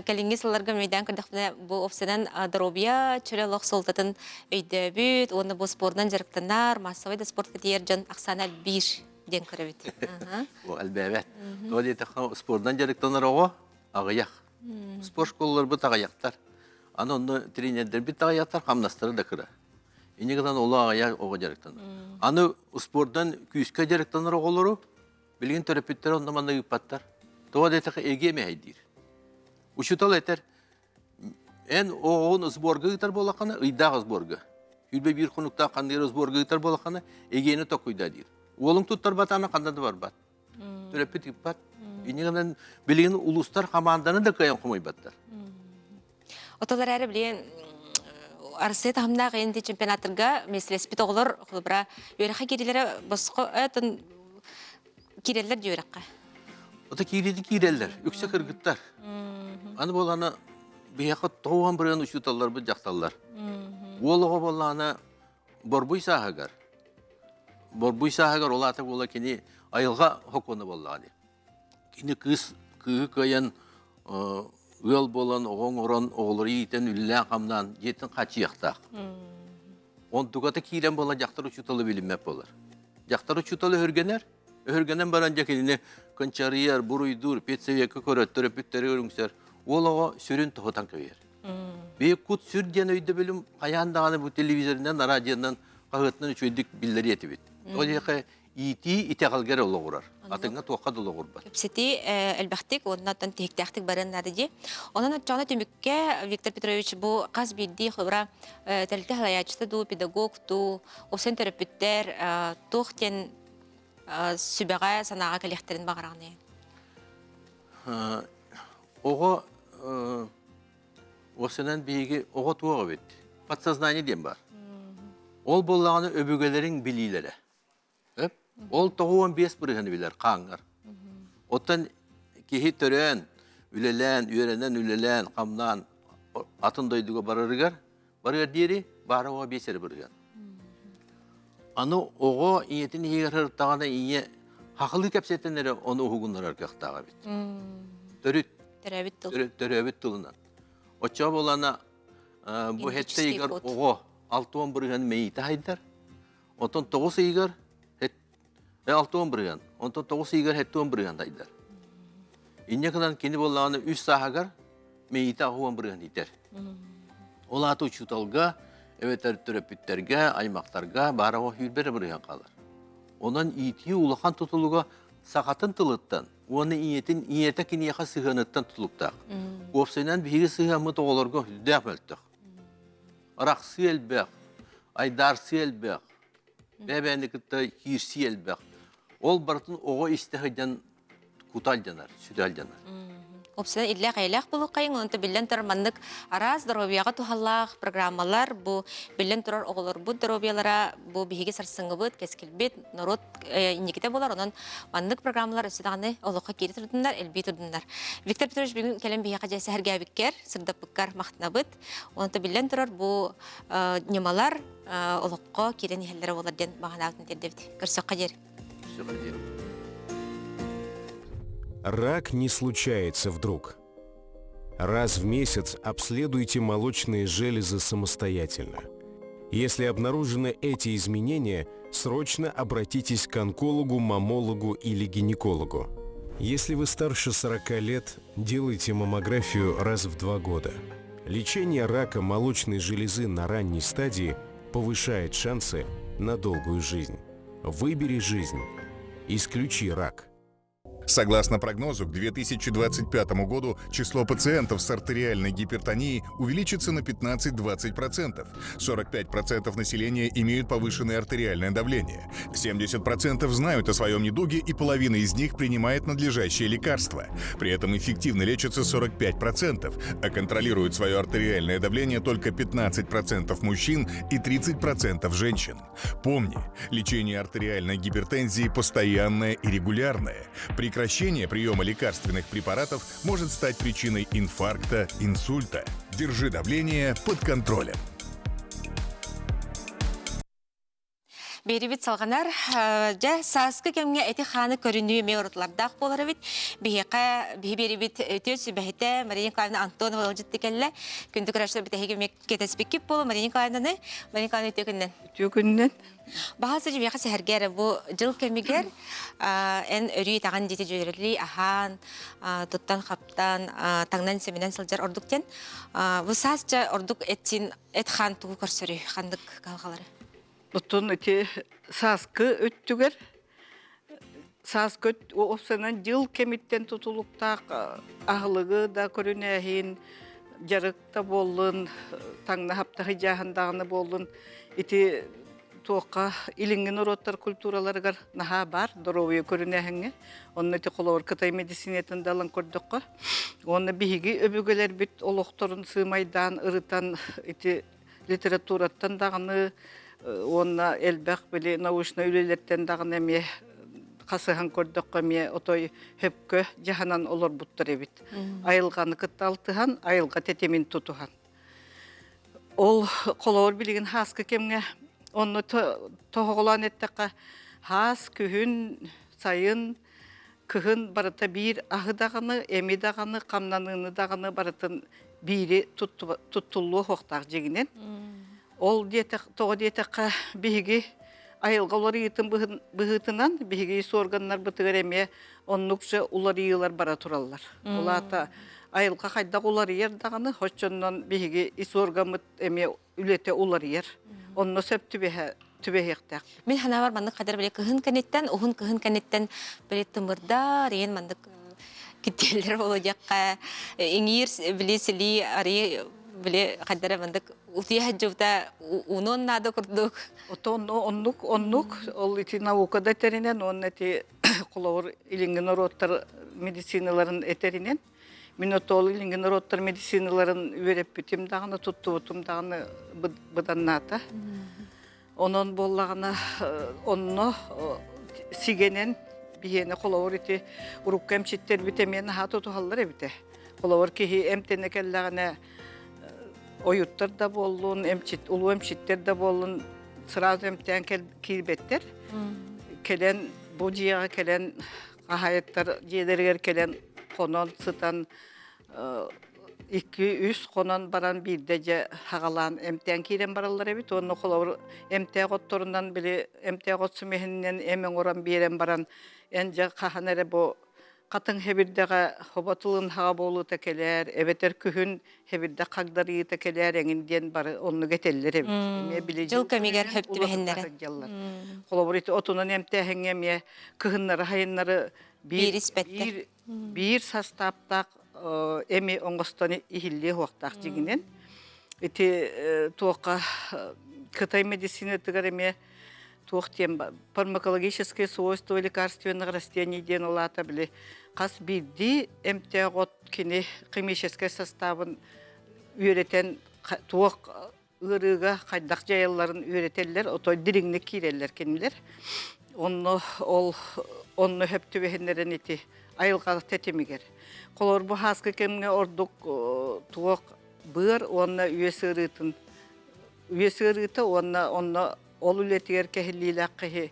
кэлиҥҥи сылларга мэйдээн көрдөхпүнэ бу опсанан доруобуйа чөл олох суолтатын өйдөөбүт уонна бу спордунан дьарыктанар, массовай да спортка тиийэр дьон ахсаана элбиир диэн көрөбүт. Бу элбээбэт. Тоҕо диэтэххэ спордунан дьарыктанар оҕо аҕыйах. Спорт школаларбыт аҕыйахтар. Аны онно тренердэрбит аҕыйахтар, хамнастара да кыра. Инньэ гынан оло аҕыйах оҕо дьарыктанар. Аны спордан күүскэ дьарыктанар оҕолору билигин төрөппүттэр онно-манна ыыппаттар. Тоҕо диэтэххэ эгиэ мэһэйдиир. Учуутал этэр, эн оҕоҕун сборга ыытар буоллаххына, ыйдаах сборга. 21 хонуктаах ханныгар сборга ыытар буоллаххына, эгиэни токкуйда диир. Уолуҥ туттарбатаҕына ханна да барбат. Төрөппүт ыыппат. Инньэ гынан билигин улуустар хамаанданы да кыайан хомуйбаттар. Отолор эрэ билигин Арассыыйа таһымнаах инди чемпионаттарга миэстэлэспит оҕолор холобура үөрэххэ киирилэрэ босхо этон киирэллэр дии үөрэххэ. Ото киириити киирэллэр, үксэ кыргыттар. Аны буолана биһиэхэ тоҕуһан бырыан учууталларбыт дьахталлар. Уол оҕо буоллаҕына борбуй сааһыгар борбуй сааһыгар ол аата буола кини айылҕа сокуона буоллаҕа дии. Кини кыыс кыыһы кыайан ыал буолан оҕо оҥорон оҕолору иитэн үлэлээн-хамнаан дьиэтин хааччыйыахтаах. Онтуката киирэн буолан дьахтар учууталы билиммэт буолар. Дьахтар учуутал өһүргэнэр, өһүргэнэн баран дьэ кинини кынчарыйар, буруйдуур, педсовекка көрөр, төрөппүттэри өрүҥсэр. Уол оҕо сүрүн тоһутан кэбиһэр. Биһи кут-сүр диэн өйдөбүлүм хайаан даҕаны бу телевизорынан, радионан, хаһыатынан үчүгэйдик биллэриэ этибит. Ол иһин иитии итэҕэлгэ эрэ олоҕурар. Атыҥҥа туохха да олоҕурбат. Кэпсэтии элбэхтик уонна оттон тиһиктээхтик барыан наада дии. Онон оччоҕуна түмүккэ Виктор Петрович бу хас биирдии холобура тэрилтэ салайааччыта дуу, педагог дуу, уопсайын төрөппүттэр туох диэн сүбэҕэ, санааҕа кэлиэхтэрин баҕараҕыный? Оҕо уопсайынан биһиги оҕо туох эбит? Подсознание диэн бар. Ол буоллаҕына өбүгэлэриҥ билиилэрэ. Ол 95 бырыһыаны билэр хааҥҥар. Оттон киһи төрөөн, үлэлээн, үөрэнэн, үлэлээн, хамнаан атын дойдуга барарыгар барыар диэри баара оҕо биэс эрэ бырыһыан. Аны оҕо ийэтин иһигэр сырыттаҕына ийэ хахылыы кэпсэтэн эрэ ону уһугуннарар кыахтаах эбит. Төрүт төрөөбүт тыл. Төрөөбүт тылынан. Оччоҕо буолана бу хэттэ ыйыгар оҕо 60 бырыһыан мэйиитэ хайдар. Онтон 9 ыйыгар 60 бырыһыан, онтон 9 ыйыгар 70 бырыһыан тайдар. Инньэ гынан кини буоллаҕына үс сааһыгар мэйиитэ 80 бырыһыан иитэр. Ол аата учууталга, эбэтэр төрөппүттэргэ, аймахтарга баара сүүрбэ эрэ бырыһыан хаалар. Онон иитии улахан тутулуга сахатын тылыттан уонна ийэтин ийэтэ киниэхэ сыһыаныттан тутулуктаах. Уопсайынан биһиги сыһыаммыт оҕолорго сүрдээх мөлтөх. Арахсыы элбэх, айдаарсыы элбэх, бэйэ-бэйэни кытта киирсии элбэх. Ол барытын оҕо истэ сылдьан кута алдьанар, сүтэ алдьанар. Уопсайынан иллээх-эйэлээх буолуоххайыҥ, онто биллэн турар маннык араас доруобуйаҕа туһалаах программалар бу биллэн турар оҕолорбут доруобуйалара бу биһиги сарсыҥҥыбыт, кэскилбит, норуот инникитэ буолар. Онон маннык программалар өссө даҕаны олоххо киирэ турдуннар, элбии турдуннар. Виктор Петрович бүгүн кэлэн биһиэхэ дьэ сэһэргээбиккэр, сырдаппыккар махтанабыт. Онто биллэн турар бу ньымалар олоххо киирэн иһэллэрэ буолар диэн баҕанаабытын тиэрдэбит. Көрсөххө диэри. Рак не случается вдруг. Раз в месяц обследуйте молочные железы самостоятельно. Если обнаружены эти изменения, срочно обратитесь к онкологу, маммологу или гинекологу. Если вы старше 40 лет, делайте маммографию раз в два года. Лечение рака молочной железы на ранней стадии повышает шансы на долгую жизнь. Выбери жизнь. Исключи рак. Согласно прогнозу, к 2025 году число пациентов с артериальной гипертонией увеличится на 15-20%. 45% населения имеют повышенное артериальное давление. 70% знают о своем недуге и половина из них принимает надлежащие лекарства. При этом эффективно лечатся 45%, а контролируют свое артериальное давление только 15% мужчин и 30% женщин. Помни, лечение артериальной гипертензии постоянное и регулярное. Прекращение приема лекарственных препаратов может стать причиной инфаркта, инсульта. Держи давление под контролем. Биэрибит салҕанар. Дьэ, сааскы кэмҥэ эти-хааны көрүнүү эмиэ уратылардаах буолар эбит. Биһиэхэ биһи биэрибит үтүө сүбэһитэ Мария Николаевна Антонова ыалдьытты кэллэ. Күндү көрөөччүлэр бүтэһиги эмиэ кэтэспиккит буолу Мария Николаевнаны. Мария Николаевна үтүө күнүнэн. Үтүө күнүнэн. Баһа сыдьы биһиэхэ сэһэргэ эрэ бу дьыл кэмигэр эн өрүү итэҕэн диэти дьүөрэлии аһаан, туттан-хаптан, таҥнан-симинэн сылдьар ордук диэн. Бу саас дьэ ордук эт-сиин, эт-хаан тугу көрсөрүй, ханнык кыһалҕалары? Оттон ити сааскы өттүгэр сааскы уопсайынан дьыл кэмиттэн тутулуктаах аһылыгы да көрүнээһин, дьарык да буоллун, таҥна хаптаһы дьааһын даҕаны буоллун, ити туохха илиҥҥи норуоттар культураларыгар наһаа баар доруобуйа көрүнээһиҥҥэ. Онно ити холобур Кытай медицинатын да ылан көрдөххө, уонна биһиги өбүгэлэрбит олохторун сыымайдаан ырытан ити литератураттан даҕаны уонна элбэх били научнай үлэлэртэн даҕаны эмиэ хасыһан көрдөххө эмиэ отой хөпкө дьаһанан олорбуттар эбит. Айылҕаны кытта алтыһан, айылҕа тэтимин тутуһан. Ол холобур билигин хааскы кэмҥэ онно тоһоҕолоон эттэххэ хаас күһүн, сайын, кыһын барыта биир аһы даҕаны, эми даҕаны, хамнаныыны даҕаны барытын биири туттуллуо суохтаах дьиҥинэн. Ол диэтэх, тоҕо диэтэххэ, биһиги айылҕа уларыйыытын быһыытынан биһиги ис органнарбытыгар эмиэ оннук же уларыйыылар бара тураллар. Ол аата айылҕа хайдах уларыйар даҕаны, оччоннон биһиги ис органмыт эмиэ үлэтэ уларыйар. Онно сөп түбэһэ түбэһиэхтээх. Мин санаабар маннык хадыр били кыһын кэнниттэн, уһун кыһын кэнниттэн били тымырдар, иэн маннык киттиэллэр буолуо диэххэ, иҥиир били силии арыйы били хайдара маннык утуйа сылдьыбыта уунуон наада курдук. Ото оннук оннук ол ити наука да этэринэн уонна ити холобур илиҥҥи норуоттар медициналарын этэринэн Мин отоол илиҥҥи норуоттар медициналарын үөрэппитим даҕаны, туттубутум даҕаны быданнаата. Онон буоллаҕына, онно сигэнэн биһиэнэ холобур ити урукку эмчиттэрбит эмиэ наһаа тутуһаллар эбитэ. Холобур киһи эмтэнэ кэллэҕинэ ойуттар да буоллун, эмчит, улуу эмчиттэр да буоллун сразу эмтээн киирбэттэр. Кэлэн бу дьиэҕэ кэлэн хаһаайыттар дьиэлэригэр кэлэн хонон сытан икки-үс хонон баран биирдэ дьэ хаҕалаан эмтээн киирэн бараллар эбит уонна холобур эмтээх отторунан били эмтээх от сүмэһининэн эм оҥорон биэрэн баран эн дьэ хаһан эрэ бу хатыҥ хэбирдэҕэ хобо тылын хаҕа буолуута кэлээр эбэтэр күһүн хэбирдэх хагдарыйыыта кэлээр эҥин диэн бары оннук этэллэр эбит. Эмиэ били дьыл кэмигэр хөп түбэһиннэрэ. сылдьаллар. Холобур ити отунан эмтээһиҥҥэ эмиэ кыһыннары-сайыннары биир, биир, биир састааптаах эми оҥостон иһиллиэ суохтаах дьиҥинэн. Ити туохха Кытай медицинатыгар эмиэ туох диэн фармакологические свойства лекарственных растений диэн улаата били хас биирдии эмтээх от кини химическэй составын үөрэтэн туох ыарыыга хайдах дьайалларын үөрэтэллэр, отой дириҥник киирэллэр кинилэр. Онно ол онно сөп түбэһиннэрэн ити айылҕа тэтимигэр. Холобур бу һааскы кэмҥэ ордук туох быар уонна үөс ыарыытын үөс ыарыыта уонна онно ол үлэтигэр кэһиллиилээх киһи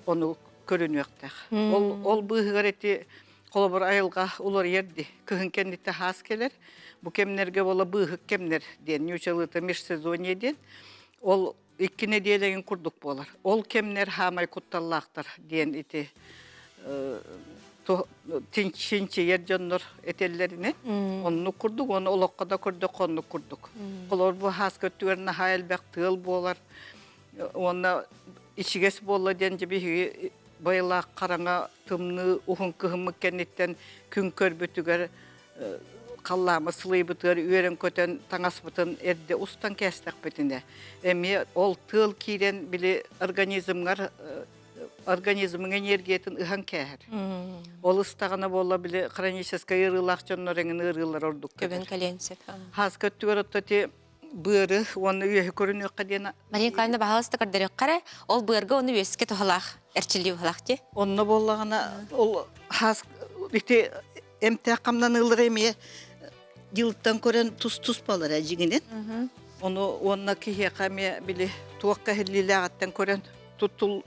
ону көрүнүөхтээх. Ол ол быыһыгар ити холобур айылҕа уларыйар дии. Кыһын кэнниттэн хаас кэлэр. Бу кэмнэргэ буола быыһык кэмнэр диэн ньуучалыыта межсезонье диэн. Ол икки нэдиэлэгин курдук буолар. Ол кэмнэр хаамай кутталлаахтар диэн ити чинчийэр дьоннор этэллэринэн оннук курдук уонна олоххо да көрдөххө оннук курдук. Холобур бу хааска өттүгэр наһаа элбэх тыал буолар уонна ичигэс буолла диэн дьэ биһиги байылаах хараҥа тымныы уһун кыһыммыт кэнниттэн күн көрбүтүгэр халлааммыт сылыйбытыгар үөрэн-көтөн таҥаспытын эрдэ устан кээстэхпитинэ эмиэ ол тыал киирэн били организмҥар организмыҥ энергиятын ыһан кээһэр. Ол ыстаҕына буолла били хроническай ыарыылаах дьоннор эҥин ыарыылар ордук Көбөн кэлиэн сөп. Хааска өттүгэр отто ити быары уонна үөһү көрүнүөххэ диэн Мария Николаевна баһаалыста көрдөрүөххэ эрэ, ол быарга ону үөскэ туһалаах, эрчиллии туһалаах дии. Онно буоллаҕына ол хаас ити эмтээх хамнаныылара эмиэ дьылтан көрөн тус-туспалара дьиҥинэн. Ону уонна киһиэхэ эмиэ били туохха иһиллиилээҕиттэн көрөн. туттул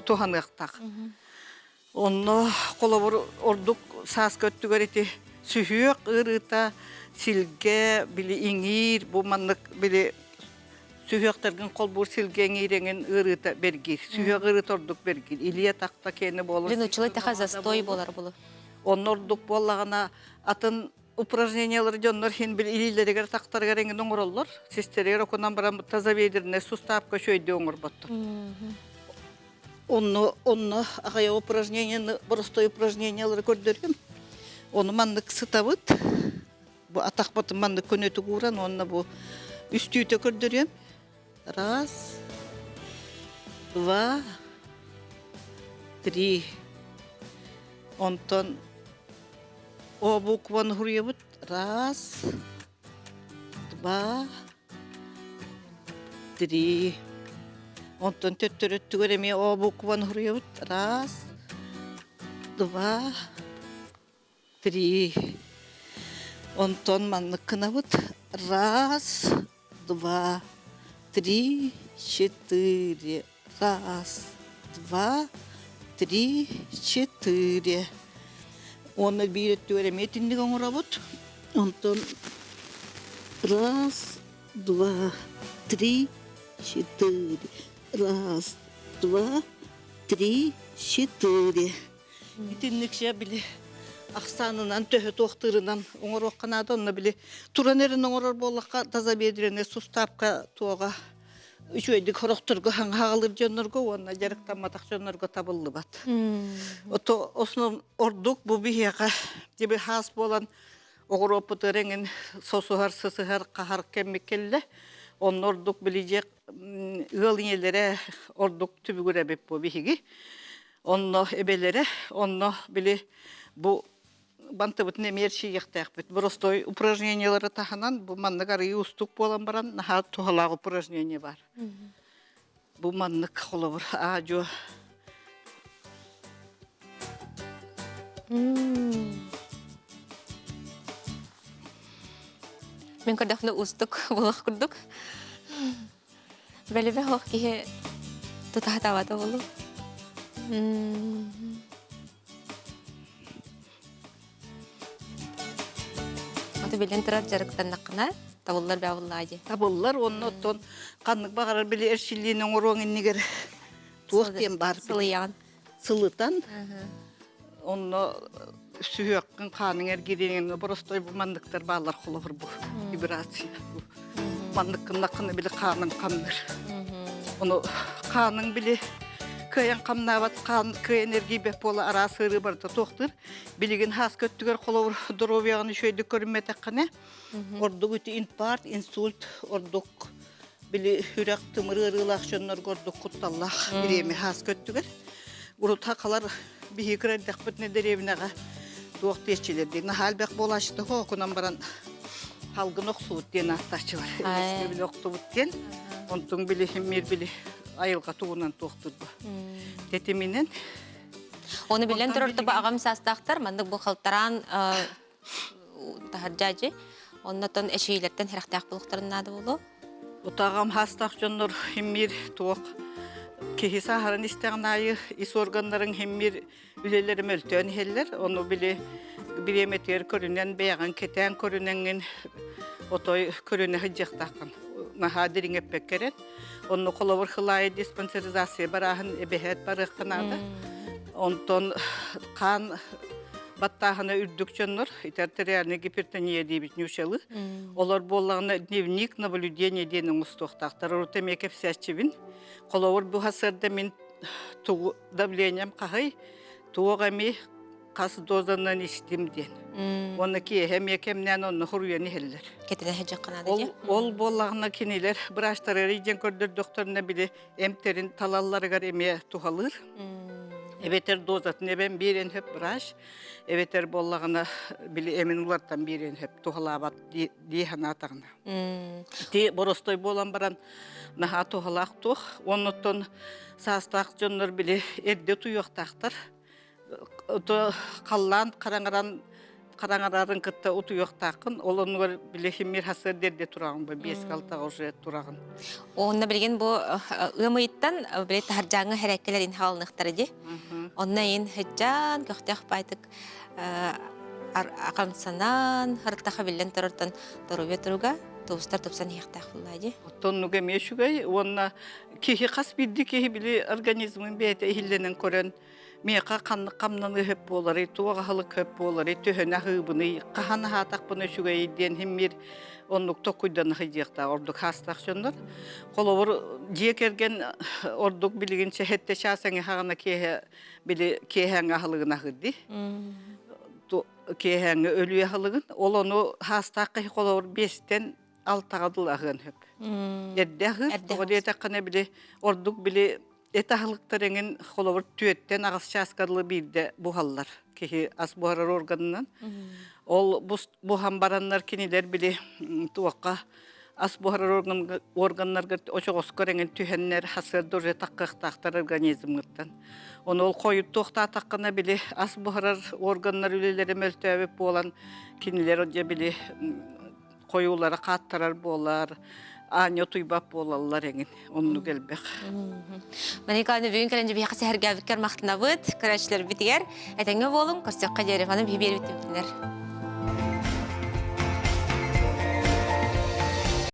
туһаныахтаах. Онно холобур ордук сааскы өттүгэр ити сүһүөх ыарыыта, силгэ, били иҥиир, бу маннык били сүһүөхтэргин холбуур силгэ иҥиирэҥин ыарыыта бэргиир. Сүһүөх ыарыыта ордук бэргиир. Илиэ тахта киэнэ буолар. Нуччалыы тэхэ застой буолар булу. Онно ордук буоллаҕына атын упражнениялары дьоннор хин бил илиилэригэр тахтарыгар эҥин оҥороллор. Систэригэр окунан баран тазоведернай суставка үчүгэйдик оҥорботтор. Онно, онно аҕыйах упражнениены, простой упражнениелары көрдөрүм. Ону маннык сытабыт. Бу атахпытын маннык көнөтүк ууран уонна бу үстүүтэ көрдөрүөм. Раз, два, три. Онтон О букваны суруйабыт. Раз, два, три. Онтон төттөрү өттүгэр эмиэ О букваны суруйабыт. Раз, два, три. Онтон маннык гынабыт. Раз, два, три, четыре. Раз, два, три, четыре. Уонна биир өттүгэр эмиэ итинник оҥоробут. Онтон раз, два, три, четыре. Раз, два, три, четыре. Итинник же били ахсаанынан төһө туохтыырынан оҥоруохха наада. Онно били туран эрэн оҥорор буоллахха тазобедренный суставка туоҕа үчүгэйдик хорохторго хаҥаҕалыыр дьоннорго уонна дьарыктамматах дьоннорго табыллыбат. Ото основ ордук бу биһиэхэ дьиби хаас буолан оҕуруоппутугар эҥин сосуһар, сысыһар, хаһар кэммит кэллэ. Онно ордук били дьиэ ыал ийэлэрэ ордук түбүгүрэбит бу биһиги. Онно эбэлэрэ, онно били бу бантыбытын эмиэ эрчийиэхтээхпит. Простой упражнениелары таһынан бу маннык арыйыы устук буолан баран наһаа туһалаах упражнение бар. Бу маннык холобур аа-дьуо Мин көрдөхпүнэ уустук буолуох курдук. Бэлибэ хоох киһи тутаһатаабата буолуо. Аты билэн турар дьарыктаннаххына табыллар баабыллаа дии. Табыллар уонна оттон ханнык баҕарар били эрчиллиини оҥоруоҥ иннигэр туох диэн баар Сылыйаҕын. Сылытан онно сүһүөххүн хааныҥ эргириҥин боростой бу манныктар бааллар холобур бу вибрация маннык гыннаххына били хааныҥ хамныыр ону хааныҥ били кыайан хамнаабат хаан кыайан эргийбэт буола араас ыарыы барыта туохтуур билигин хааска өттүгэр холобур доруобуйаҕын үчүгэйдик көрүммэтэххинэ ордук ити инфаркт инсульт ордук били үрэх тымыр ыарыылаах дьоннорго ордук кутталлаах бириэмэ хааска өттүгэр урут хахалар биһи кырайдахпытына дэриэбинэҕэ туох диэччилэр диэн наһаа элбэх буолааччыта хоокунан баран халгын охсубут диэн ааттааччылар били охтубут диэн онтуҥ били мир били айылҕа тугунан туохтурба тэтиминэн Оны билэн турар тобо аҕам саастаахтар маннык бу халтараан таһырдьа дьи оннотон эчиилэртэн хэрэхтээх булуктарын наада буолуо. Утаҕам хаастаах дьоннор химмир туох киһи сааһыран истэҕин аайы ис органнарын химмир үлэлэри мөлтөөн иһэллэр. Ону били бириэмэтигэр көрүнэн бэйэҕин кэтээн көрүнэҥҥин отой көрүнэ сылдьыахтааххын. Наһаа дириҥэппэккэ эрэн. Онно холобур хылаайы диспансеризация барааһын эбэһээт барыахха наада. Онтон хаан баттааһына үрдүк дьоннор, ити артериальная гипертония диэбит ньуучалы. Олор буоллаҕына дневник наблюдение диэн оҥостуохтаахтар. Урут эмиэ кэпсээччибин. Холобур, бу сарсыарда мин тугу давлением хаһый, туох эми хас дозанан истим диэн. Уонна киэһэ эмиэ кэмнээн онно хоруйан иһэллэр. Кэтэнэ сылдьахха наада дии. Ол буоллаҕына кинилэр быраастары диэн көрдөрдөхтөрүнэ били эмтэрин талалларыгар эмиэ туһалыыр. Эбэтэр дозатын эбэн биэриэн сөп врач, эбэтэр буоллаҕына били эмин улартан биэриэн сөп туһалаабат дии санаатаҕына. Ити боростой буолан баран наһаа туһалаах туох. Оннуттан саастаах дьоннор били эрдэ утуйуохтаахтар. Халлаан хараҥаран хараҥарарын кытта утуйуохтааххын. Ол оннугар били химмир хасыар дерде тураҕын бу 5-6 уже тураҕын. Онно билигин бу ыам ыйыттан били таһырдьааҥҥы хэрээккэлэр ин хаалыныахтара дии. Онно ин хыджаан көхтөөх байтык акамсанан харыттаха биллэн турартан доруобуйа туруга тубустар тупсан иһиэхтээх буоллаа дии. Оттоннуга эмиэ үчүгэй уонна киһи хас биирдии киһи били организмын бэйэтэ иһиллэнэн көрөн миэхэ ханнык хамнаныы хөп буоларый, туох аһылык хөп буоларый, төһөнө аһыыбыный, хаһан аһаатахпына үчүгэйий диэн химмир оннук токкуйдана сылдьыахтаах ордук хаастаах дьоннор. Холобур, дьиэ кэргэн ордук билигин сэһэттэ чаас эҥэһаҕына киэһэ били киэһээҥҥи аһылыгын аһыыр дии. Киэһээҥҥи өлүү аһылыгын. Ол ону хаастаах киһи холобур биэстэн алтаҕа дылы аһыан сөп. Эрдэ аһыыр, тоҕо диэтэххинэ били ордук били Эт аһылыктар эҥин холобур түөттэн аҕыс чааска дылы биирдэ буһаллар киһи ас буһарар органынан. Ол буһан бараннар кинилэр били туохха ас буһарар органнарга очоҕоскор эҥин түһэннэр хасыарда уже таккыахтаахтар организмҥыттан. Ону ол хойуттуохтаатаххына били ас буһарар органнар үлэлэрэ мөлтөөбүт буолан кинилэр дьэ били хойуулара хааттарар буолар, аанньа утуйбат буолаллар эҥин оннук элбэх. Мария Николаевна бүгүн кэлэн биһиэхэ сэһэргээбиккэр махтанабыт, көрөөччүлэрбитигэр этэҥҥэ буолуҥ, көрсүөххэ диэри, манан биһи биэрбит түмүктэнэр.